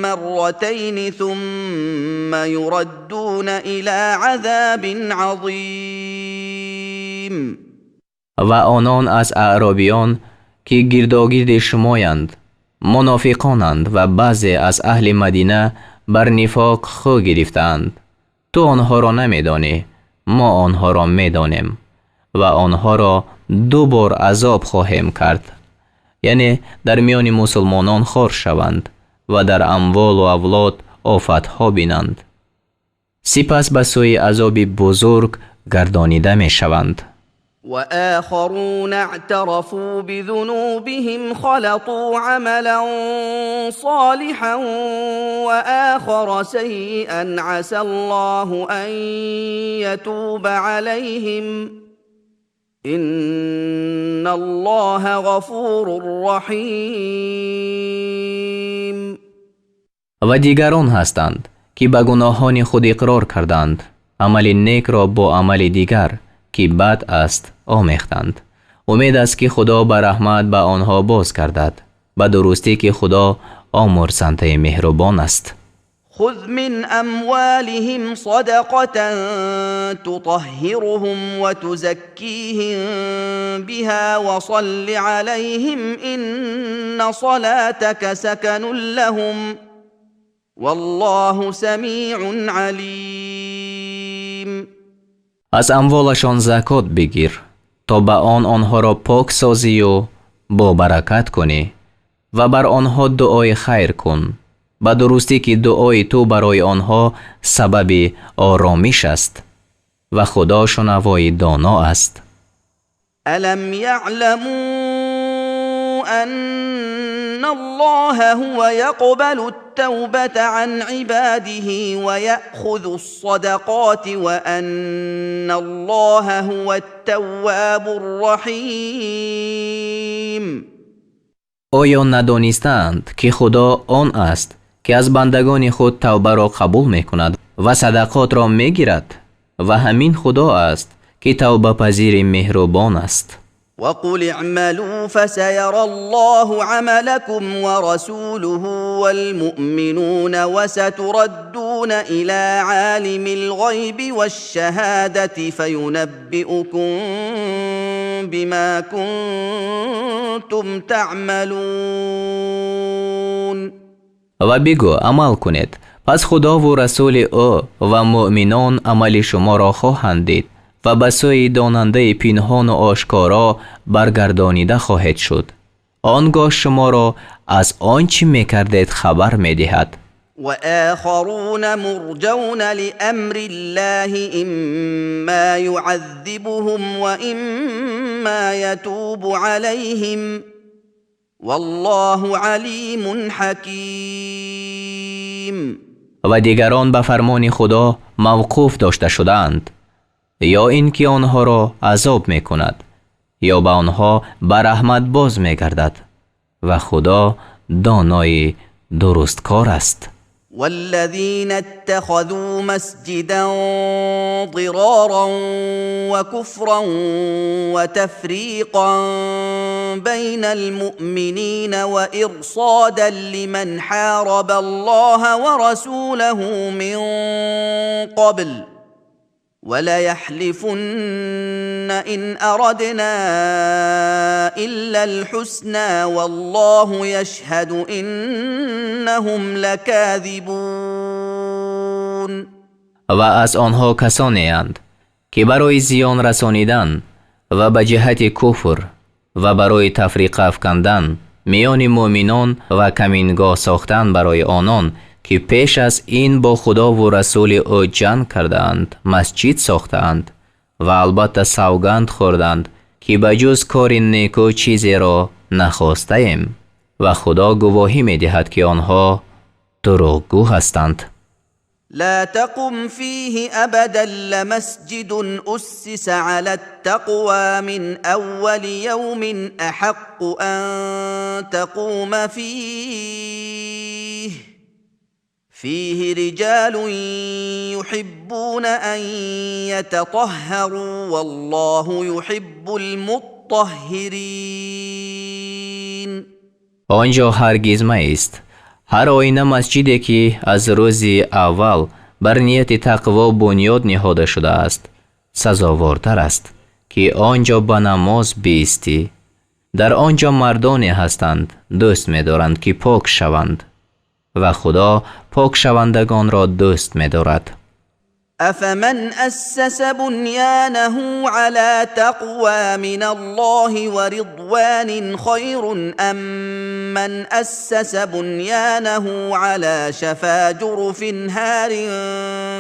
مرتين ثم يردون إلى عذاب عظيم. Ва онон аз аъробиён, ки гирдогирди шумоянд, мунофиқонанд ва баъзе аз аҳли Мадина бар нифоқ хӯ гирифтаанд. Ту онҳоро намедонӣ, мо онҳоро медонем ва онҳоро ду бор азоб хоҳем кард, яъне дар миёни мусулмонон хор шаванд ва дар амволу авлод офатҳо бинанд, сипас ба сӯи азоби бузург гардонида мешаванд. وآخرون اعترفوا بذنوبهم خلطوا عملا صالحا وآخر سيئا عسى الله أن يتوب عليهم إن الله غفور رحيم. Ва дигарон ҳастанд, ки ба гуноҳони худ иқрор карданд, амали некро бо амали дигар, ки бад аст, омехтанд. Умед аст, ки Худо ба раҳмат ба онҳо боз гардад. Ба дурустӣ, ки Худо омурзандаи меҳрубон аст. خذ من أموالهم صدقة تطهرهم وتزكيهم بها وصل عليهم إن صلاتك سكن لهم والله سميع عليم. Аз амволашон закот бигир, то ба он онҳоро пок созию бобаракат кунӣ ва бар онҳо дуои хайр кун. Ба дурустӣ, ки дуои ту барои онҳо сабаби оромиш аст ва Худо шунавои доно аст. ألم يعلموا أن الله هو يقبل التوبة عن عباده ويأخذ الصدقات وأن الله هو التواب الرحيم. Оё надонистаанд, ки Худо он аст, ки аз бандагони худ тавбаро қабул мекунад ва садақотро мегирад, ва ҳамин Худо аст, ки тавбапазири меҳрубон аст? وقل اعملوا فسيرى الله عملكم ورسوله والمؤمنون وستردون إلى عالم الغيب والشهادة فينبئكم بما كنتم تعملون. Ва бигӯ: амал кунед, пас Худову расули ӯ ва муъминон амали шуморо хоҳанд дид ва ба сӯи донандаи пинҳону ошкоро баргардонида хоҳед шуд. Он гоҳ шуморо аз он чӣ мекардед хабар медиҳад. وآخرون مرجون لأمر الله إما يعذبهم وإما يتوب عليهم والله عليم حكيم. Ва дигарон ба фармони Худо мавқуф дошта шудаанд, ё ин ки онҳоро азоб мекунад, ё ба онҳо ба раҳмат боз мегардад, ва Худо донои дурусткор аст. والذين اتخذوا مسجدا ضرارا وكفرا وتفريقا بين المؤمنين وإرصادا لمن حارب الله ورسوله من قبل وليحلفن إن أردنا إلا الحسنى والله يشهد إنهم لكاذبون. Ва аз онҳо касонеанд, ки барои зиён расонидан ва ба ҷиҳати куфр ва барои тафриқа афкандан миёни муъминон ва камингоҳ сохтан барои онон, ки пеш аз ин бо Худову расули ӯ ҷанг кардаанд, масҷид сохтаанд ва албатта савганд хӯрданд, ки ба ҷуз кори некӯ чизеро нахостаем, ва Худо гувоҳӣ медиҳад, ки онҳо дурӯғгӯ ҳастанд. لا تقم فيه أبدا لمسجد أسس على التقوى من أول يوم أحق أن تقوم فيه. فيه رجال يحبون أن يتطهروا والله يحب المطهرين. Он ҷо ҳаргиз маист. Ҳар оина масҷиде, ки аз рӯзи аввал бар нияти тақво бунёд ниҳода шудааст, сазовортар аст, ки он ҷо ба намоз биистӣ. Дар он ҷо мардоне ҳастанд, дӯст медоранд, ки пок шаванд, ва Худо покшавандагонро дӯст медорад. أفمن أسس بنيانه على تقوى من الله ورضوان خير أم من أسس بنيانه على شفا جرف هار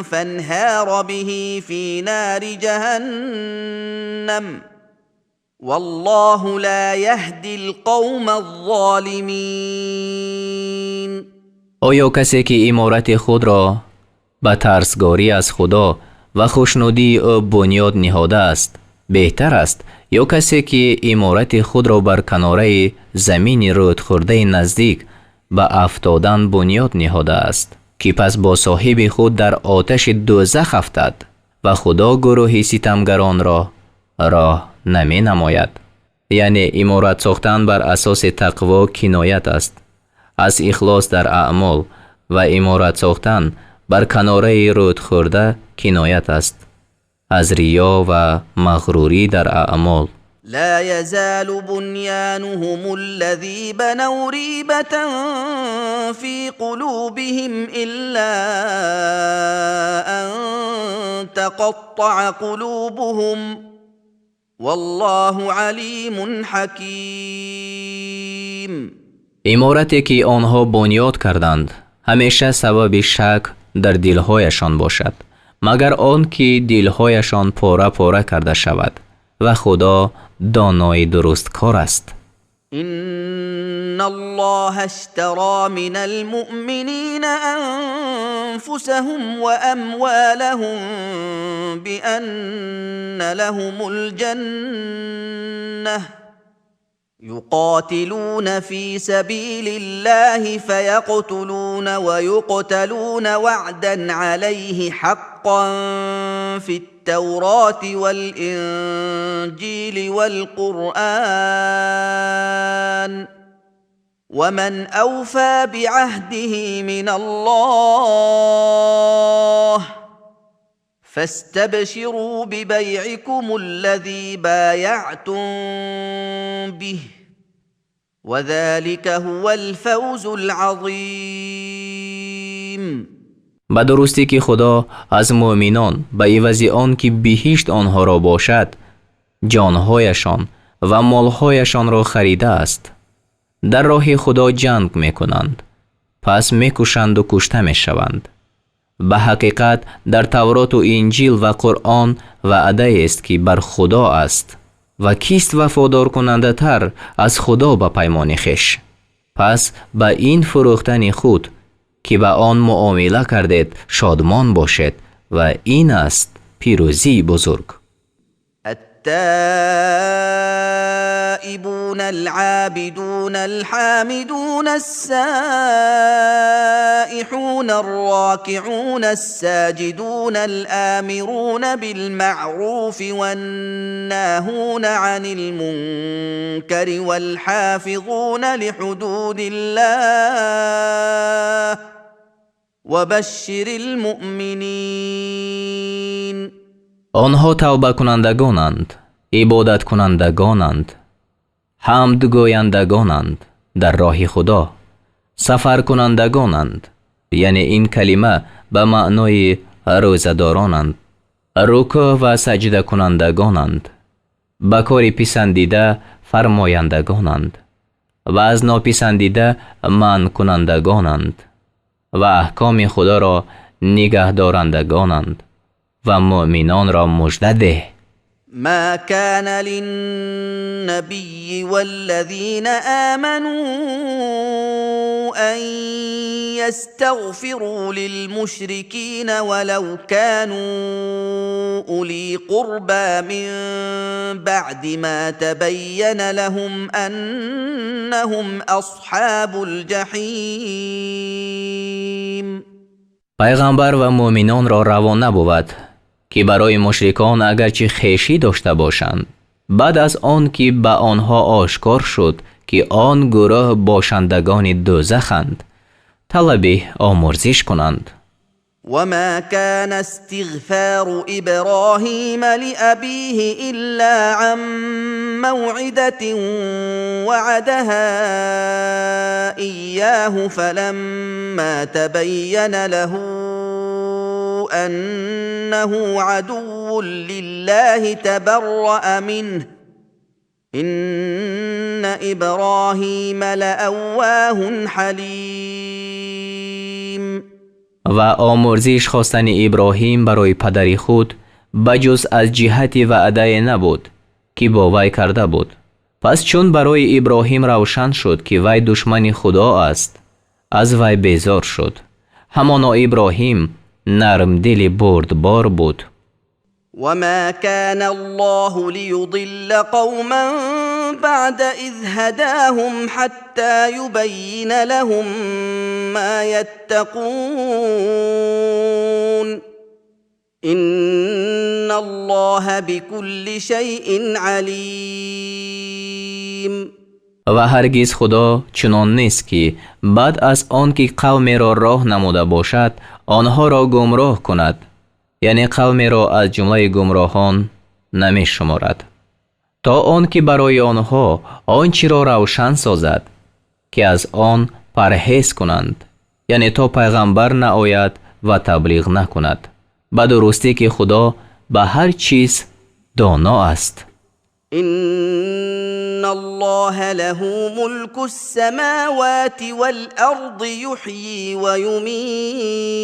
فانهار به في نار جهنم والله لا يهدي القوم الظالمين. Оё касе, ки иморати худро ба тарсгорӣ аз Худо ва хушнудии ӯ бунёд ниҳодааст, беҳтар аст, ё касе, ки иморати худро бар канораи замини рӯдхӯрдаи наздик ба афтодан бунёд ниҳодааст, ки пас бо соҳиби худ дар оташи дӯзах афтад? Ва Худо гурӯҳи ситамгаронро роҳ наменамояд. Яъне иморат сохтан бар асоси тақво киноят аст аз ихлос дар аъмол, ва иморат сохтан бар канораи рӯдхӯрда киноят аст аз риё ва мағрурӣ дар аъмол. لا يزال بنيانهم الذي بنوا ريبة في قلوبهم إلا أن تقطع قلوبهم والله عليم حكيم. Иморате, ки онҳо бунёд карданд, ҳамеша сабаби шак дар дилҳояшон бошад, магар он ки дилҳояшон пора пора карда шавад, ва Худо донои дурусткор аст. إن الله اشترى من المؤمنين أنفسهم وأموالهم بأن لهم الجنة يقاتلون في سبيل الله فيقتلون ويقتلون وعدا عليه حقا في التوراة والإنجيل والقرآن ومن أوفى بعهده من الله فاستبشروا ببيعكم الذي بايعتم به وذلك هو الفوز العظيم. Ба дурустӣ, ки Худо аз муъминон ба ивази он ки биҳишт онҳоро бошад, ҷонҳояшон ва молҳояшонро харидааст. Дар роҳи Худо ҷанг мекунанд, пас мекушанду кушта мешаванд. Ба ҳақиқат, дар Тавроту Инҷил ва Қуръон ваъдаест, ки бар Худо аст. Ва кист вафодоркунандатар аз Худо ба паймони хеш? Пас ба ин фурӯхтани худ, ки ба он муомила кардед, шодмон бошед, ва ин аст пирӯзии бузург. التائبون العابدون الحامدون السائحون الراكعون الساجدون الآمرون بالمعروف والناهون عن المنكر والحافظون لحدود الله وبشر المؤمنين. Онҳо тавбакунандагонанд, ибодаткунандагонанд, ҳамдгӯяндагонанд, дар роҳи Худо сафаркунандагонанд, яъне ин калима ба маънои рӯзадоронанд, рукӯъ ва саҷдакунандагонанд, ба кори писандида фармояндагонанд ва аз нописандида манъкунандагонанд ва аҳкоми Худоро нигаҳдорандагонанд, ва муъминонро мужда деҳ. ما كان للنبي والذين آمنوا أن يستغفروا للمشركين ولو كانوا أولي قربى من بعد ما تبين لهم أنهم أصحاب الجحيم. Пайғамбар ва муъминонро раво набувад, ки барои мушрикон агарчи хешӣ дошта бошанд, баъд аз он ки ба онҳо ошкор шуд, ки он гурӯҳ бошандагони дӯзаханд, талаби омурзиш кунанд. وما كان استغفار إبراهيم لأبيه إلا عن موعدة وعدها إياه فلما تبين له أنه عدو لله تبرأ منه إن إبراهيم لأواه حليم. Ва омурзиш хостани Иброҳим барои падари худ ба ҷуз аз ҷиҳати ваъдае набуд, ки бо вай карда буд. Пас чун барои Иброҳим равшан шуд, ки вай душмани Худо аст, аз вай безор шуд. Ҳамоно Иброҳим нармдили бурдбор буд. وما كان الله ليضل قوما بعد إذ هداهم حتى يبين لهم ما يتقون إن الله بكل شيء عليم. Ва ҳаргиз Худо чунон нест, ки баъд аз он ки қавмеро роҳ намуда бошад, онҳоро гумроҳ кунад, яъне қавмеро аз ҷумлаи гумроҳон намешуморад, то он ки барои онҳо он чиро равшан созад, ки аз он парҳез кунанд, яъне то пайғамбар наояд ва таблиғ накунад. Ба дурустӣ ки Худо ба ҳар чиз доно аст. إن الله له ملك السماوات والأرض يحيي ويميت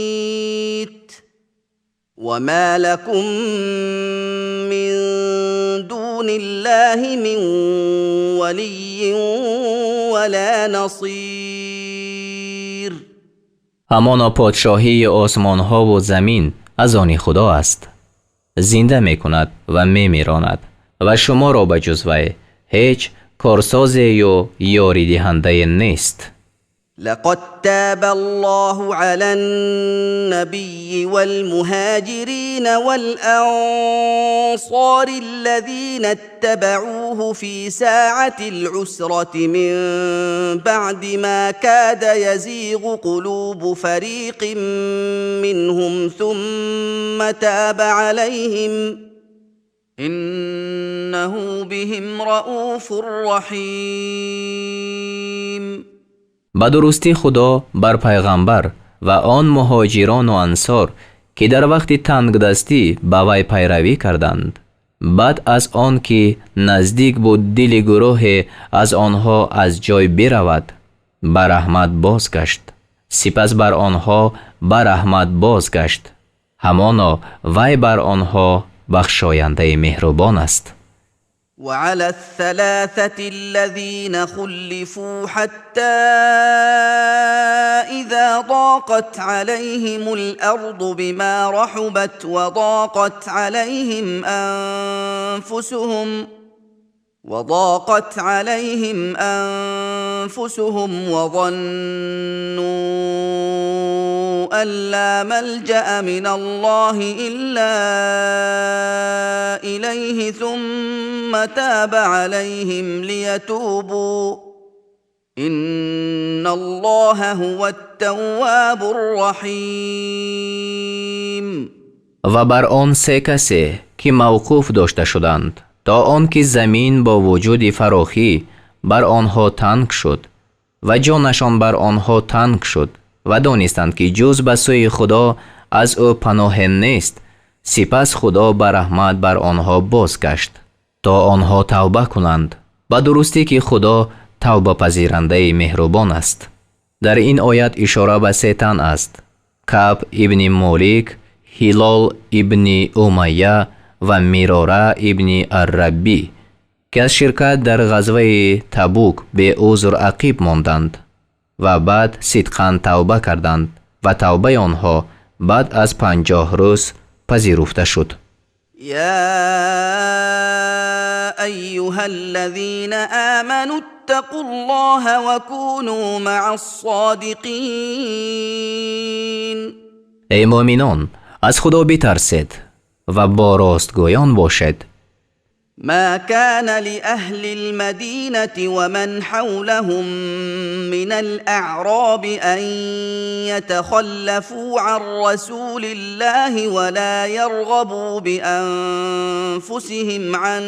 وما لكم من دون الله من ولي ولا نصير. Ҳамоно подшоҳии осмонҳову замин аз они Худо аст, зинда мекунад ва мемиронад, ва шуморо ба ҷуз вай ҳеҷ корсозею ёридиҳандае нест. لقد تاب الله على النبي والمهاجرين والأنصار الذين اتبعوه في ساعة العسرة من بعد ما كاد يزيغ قلوب فريق منهم ثم تاب عليهم إنه بهم رءوف رحيم. Ба дурустӣ Худо бар пайғамбар ва он муҳоҷирону ансор, ки дар вақти тангдастӣ ба вай пайравӣ карданд, баъд аз он ки наздик буд дили гурӯҳе аз онҳо аз ҷой биравад, ба раҳмат бозгашт, сипас бар онҳо ба раҳмат бозгашт. Ҳамоно вай бар онҳо бахшояндаи меҳрубон аст. وعلى الثلاثة الذين خلفوا حتى إذا ضاقت عليهم الأرض بما رحبت وضاقت عليهم أنفسهم وظنوا أن لا ملجأ من الله إلا إليه ثم تاب عليهم ليتوبوا إن الله هو التواب الرحيم. Ва бар он се касе, ки мавқуф дошта шуданд, то он ки замин бо вуҷуди фарохӣ бар онҳо танг шуд ва ҷонашон бар онҳо танг шуд ва донистанд, ки ҷуз ба сӯи Худо аз ӯ паноҳе нест, сипас Худо ба раҳмат бар онҳо бозгашт, то онҳо тавба кунанд. Ба дурустӣ ки Худо тавбапазирандаи меҳрубон аст. Дар ин оят ишора ба се тан аст: Каъб ибни Молик, Ҳилол ибни Умайя ва Мирора ибни Арраббӣ, ки аз ширкат дар ғазваи Табук беузр ақиб монданд ва баъд сидқан тавба карданд ва тавбаи онҳо баъд аз 50 рӯз пазируфта шуд. يا أيها الذين آمنوا اتقوا الله وكونوا مع الصادقين. Эй муъминон, аз Худо битарсед ва бо ростгӯён бошед. ما كان لأهل المدينة ومن حولهم من الأعراب أن يتخلفوا عن رسول الله ولا يرغبوا بأنفسهم عن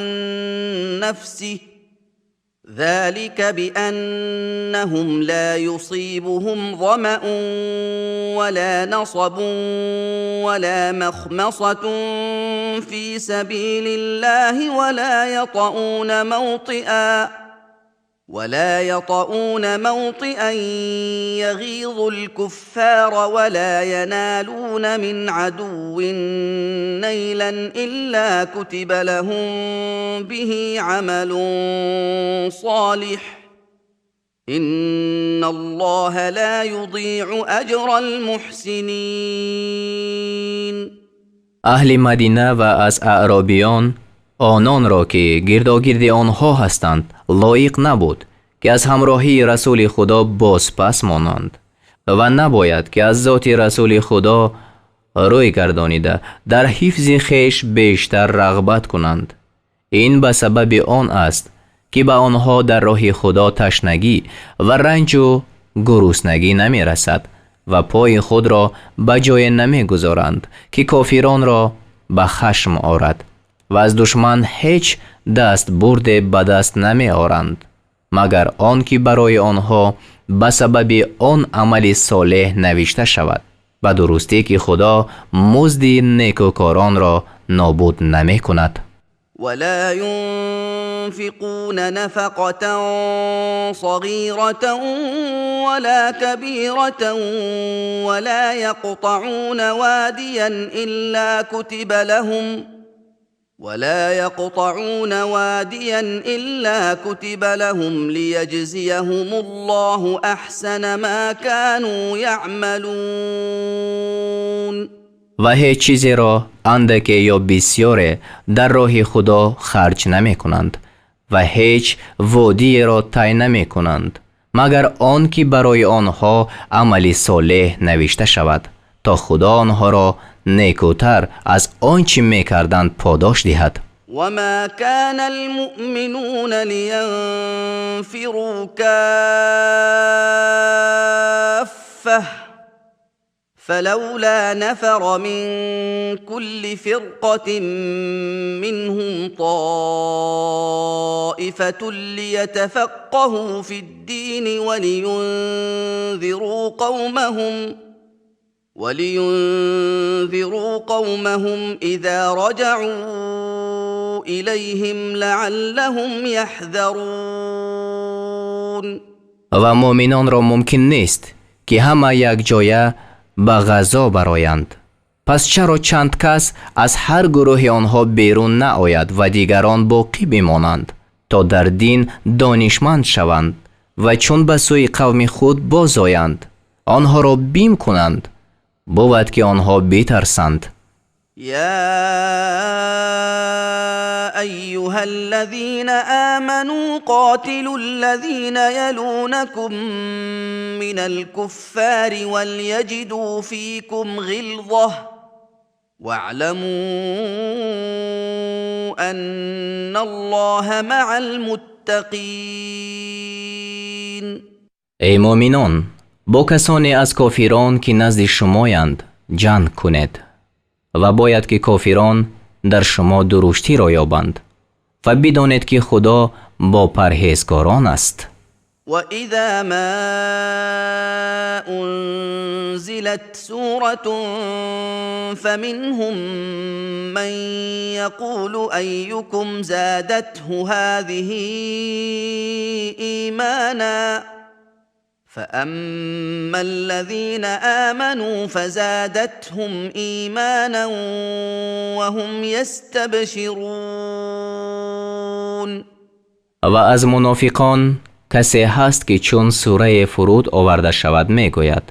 نفسه، ذلك بأنهم لا يصيبهم ظمأ ولا نصب ولا مخمصة في سبيل الله ولا يطؤون موطئا يغيظ الكفار ولا ينالون من عدو نيلا إلا كتب لهم به عمل صالح، إن الله لا يضيع أجر المحسنين. Аҳли Мадина ва аз аъробиён ононро, ки гирдогирди онҳо ҳастанд, лоиқ набуд, ки аз ҳамроҳии Расули Худо бозпас монанд ва набояд, ки аз зоти Расули Худо рӯй гардонида, дар ҳифзи хеш бештар рағбат кунанд. Ин ба сабаби он аст, ки ба онҳо дар роҳи Худо ташнагӣ ва ранҷу гуруснагӣ намерасад ва пои худро ба ҷое намегузоранд, ки кофиронро ба хашм орад, ва аз душман ҳеҷ дастбурде ба даст намеоранд, магар он ки барои онҳо ба сабаби он амали солеҳ навишта шавад. Ба дурустӣ, ки Худо музди некӯкоронро нобуд намекунад. ولا ينفقون نفقة صغيرة ولا كبيرة ولا يقطعون واديا إلا كتب لهم ليجزيهم الله أحسن ما كانوا يعملون. Ва ҳеҷ чизеро, андаке ё бисёре, дар роҳи Худо харҷ намекунанд ва ҳеҷ водиеро тай намекунанд, магар он ки барои онҳо амали солеҳ навишта шавад, то Худо онҳоро некӯтар аз он чӣ мекарданд подош диҳад. وما كان المؤمنون لينفروا كافة، فلولا نفر من كل فرقة منهم طائفة ليتفقهوا في الدين ولينذروا قومهم إذا رجعوا إليهم لعلهم يحذرون. Ва муъминонро мумкин нест, ки ҳама якҷоя ба ғазо бароянд. Пас чаро чанд кас аз ҳар гурӯҳи онҳо берун наояд ва дигарон боқӣ бимонанд, то дар дин донишманд шаванд ва чун ба сӯи қавми худ бозоянд, онҳоро бим кунанд? Бувад, ки онҳо битарсанд. يا ايها الذين امنوا قاتلوا الذين يلونكم من الكفار وليجدوا فيكم غلظه، واعلموا ان الله مع المتقين. Эй муъминон, бо касоне аз кофирон, ки назди шумоянд, ҷанг кунед, ва бояд, ки кофирон дар шумо дуруштиро ёбанд, ва бидонед, ки Худо бо парҳезгорон аст. واذا ما انزلت سوره فمنهم من يقول ايكم زادته هذه ايمانا، فاما الذين امنوا فزادتهم ايمانا وهم يستبشرون. Ва аз мунофиқон касе ҳаст, ки чун сурае фуруд оварда шавад, мегӯяд: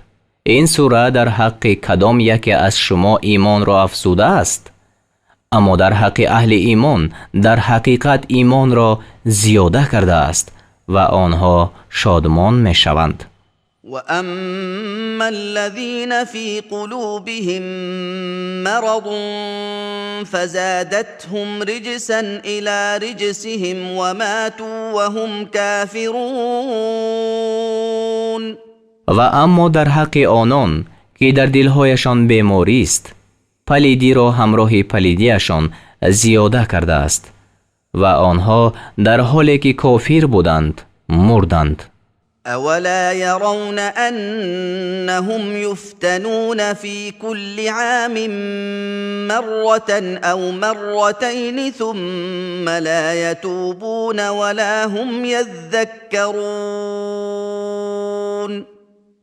«Ин сура дар ҳаққи кадом яке аз шумо имонро афзудааст?» Аммо дар ҳаққи аҳли имон дар ҳақиқат имонро зиёда кардааст ва онҳо шодмон мешаванд. وأما الذين في قلوبهم مرض فزادتهم رجسا إلى رجسهم وماتوا وهم كافرون. Ва аммо дар ҳаққи онон, ки дар дилҳояшон беморист, палидиро ҳамроҳи палидиашон зиёда кардааст ва онҳо дар ҳоле ки кофир буданд, мурданд. أولا يرون أنهم يفتنون في كل عام مرة أو مرتين ثم لا يتوبون ولا هم يذكرون.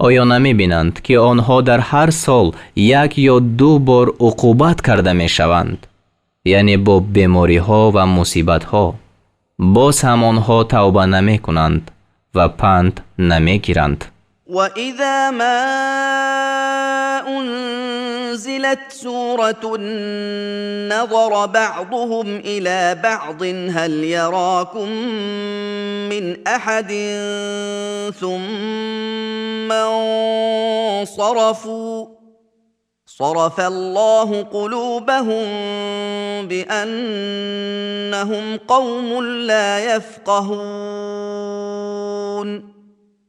Оё намебинанд, ки онҳо дар ҳар сол як ё ду бор уқубат карда мешаванд, яъне бо бемориҳо ва мусибатҳо, боз ҳам онҳо тавба намекунанд ва панд намегиранд. وإذا ما أنزلت سورة نظر بعضهم إلى بعض هل يراكم من أحد ثم انصرفوا صرف الله قلوبهم بأنهم قوم لا يفقهون.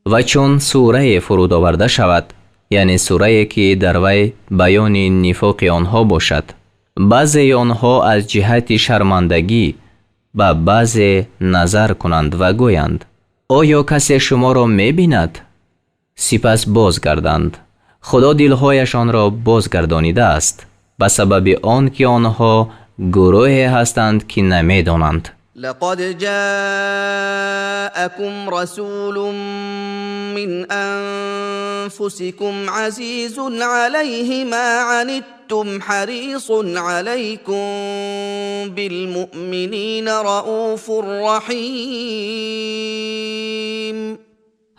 Ва чун сурае фуруд оварда шавад, яъне сурае, ки дар вай баёни нифоқи онҳо бошад, баъзеи онҳо аз ҷиҳати шармандагӣ ба баъзе назар кунанд ва гӯянд: «Оё касе шуморо мебинад?» Сипас бозгарданд. Худо дилҳояшонро бозгардонидааст ба сабаби он ки онҳо гурӯҳе ҳастанд, ки намедонанд. لقد جاءكم رسول من أنفسكم عزيز عليه ما عنتم حريص عليكم بالمؤمنين رءوف رحيم.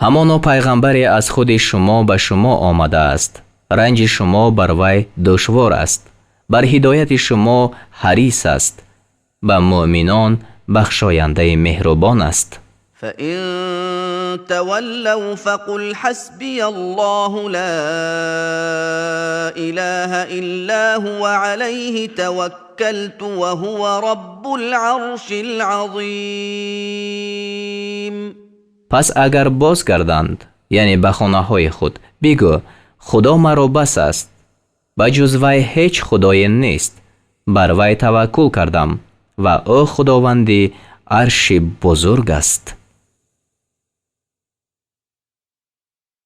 Ҳамоно пайғамбаре аз худи шумо ба шумо омадааст. Ранҷи шумо бар вай душвор аст, бар ҳидояти шумо ҳарис аст, ба муъминон бахшояндаи меҳрубон аст. فإن تولوا فقل حسبي الله لا إله إلا هو عليه توكلت وهو رب العرش العظيم. Пас агар бозгарданд, яъне ба хонаҳои худ, бигӯ: «Худо маро бас аст, ба ҷуз вай ҳеҷ худое нест, бар вай таваккул кардам ва ӯ худованди арши бузург аст».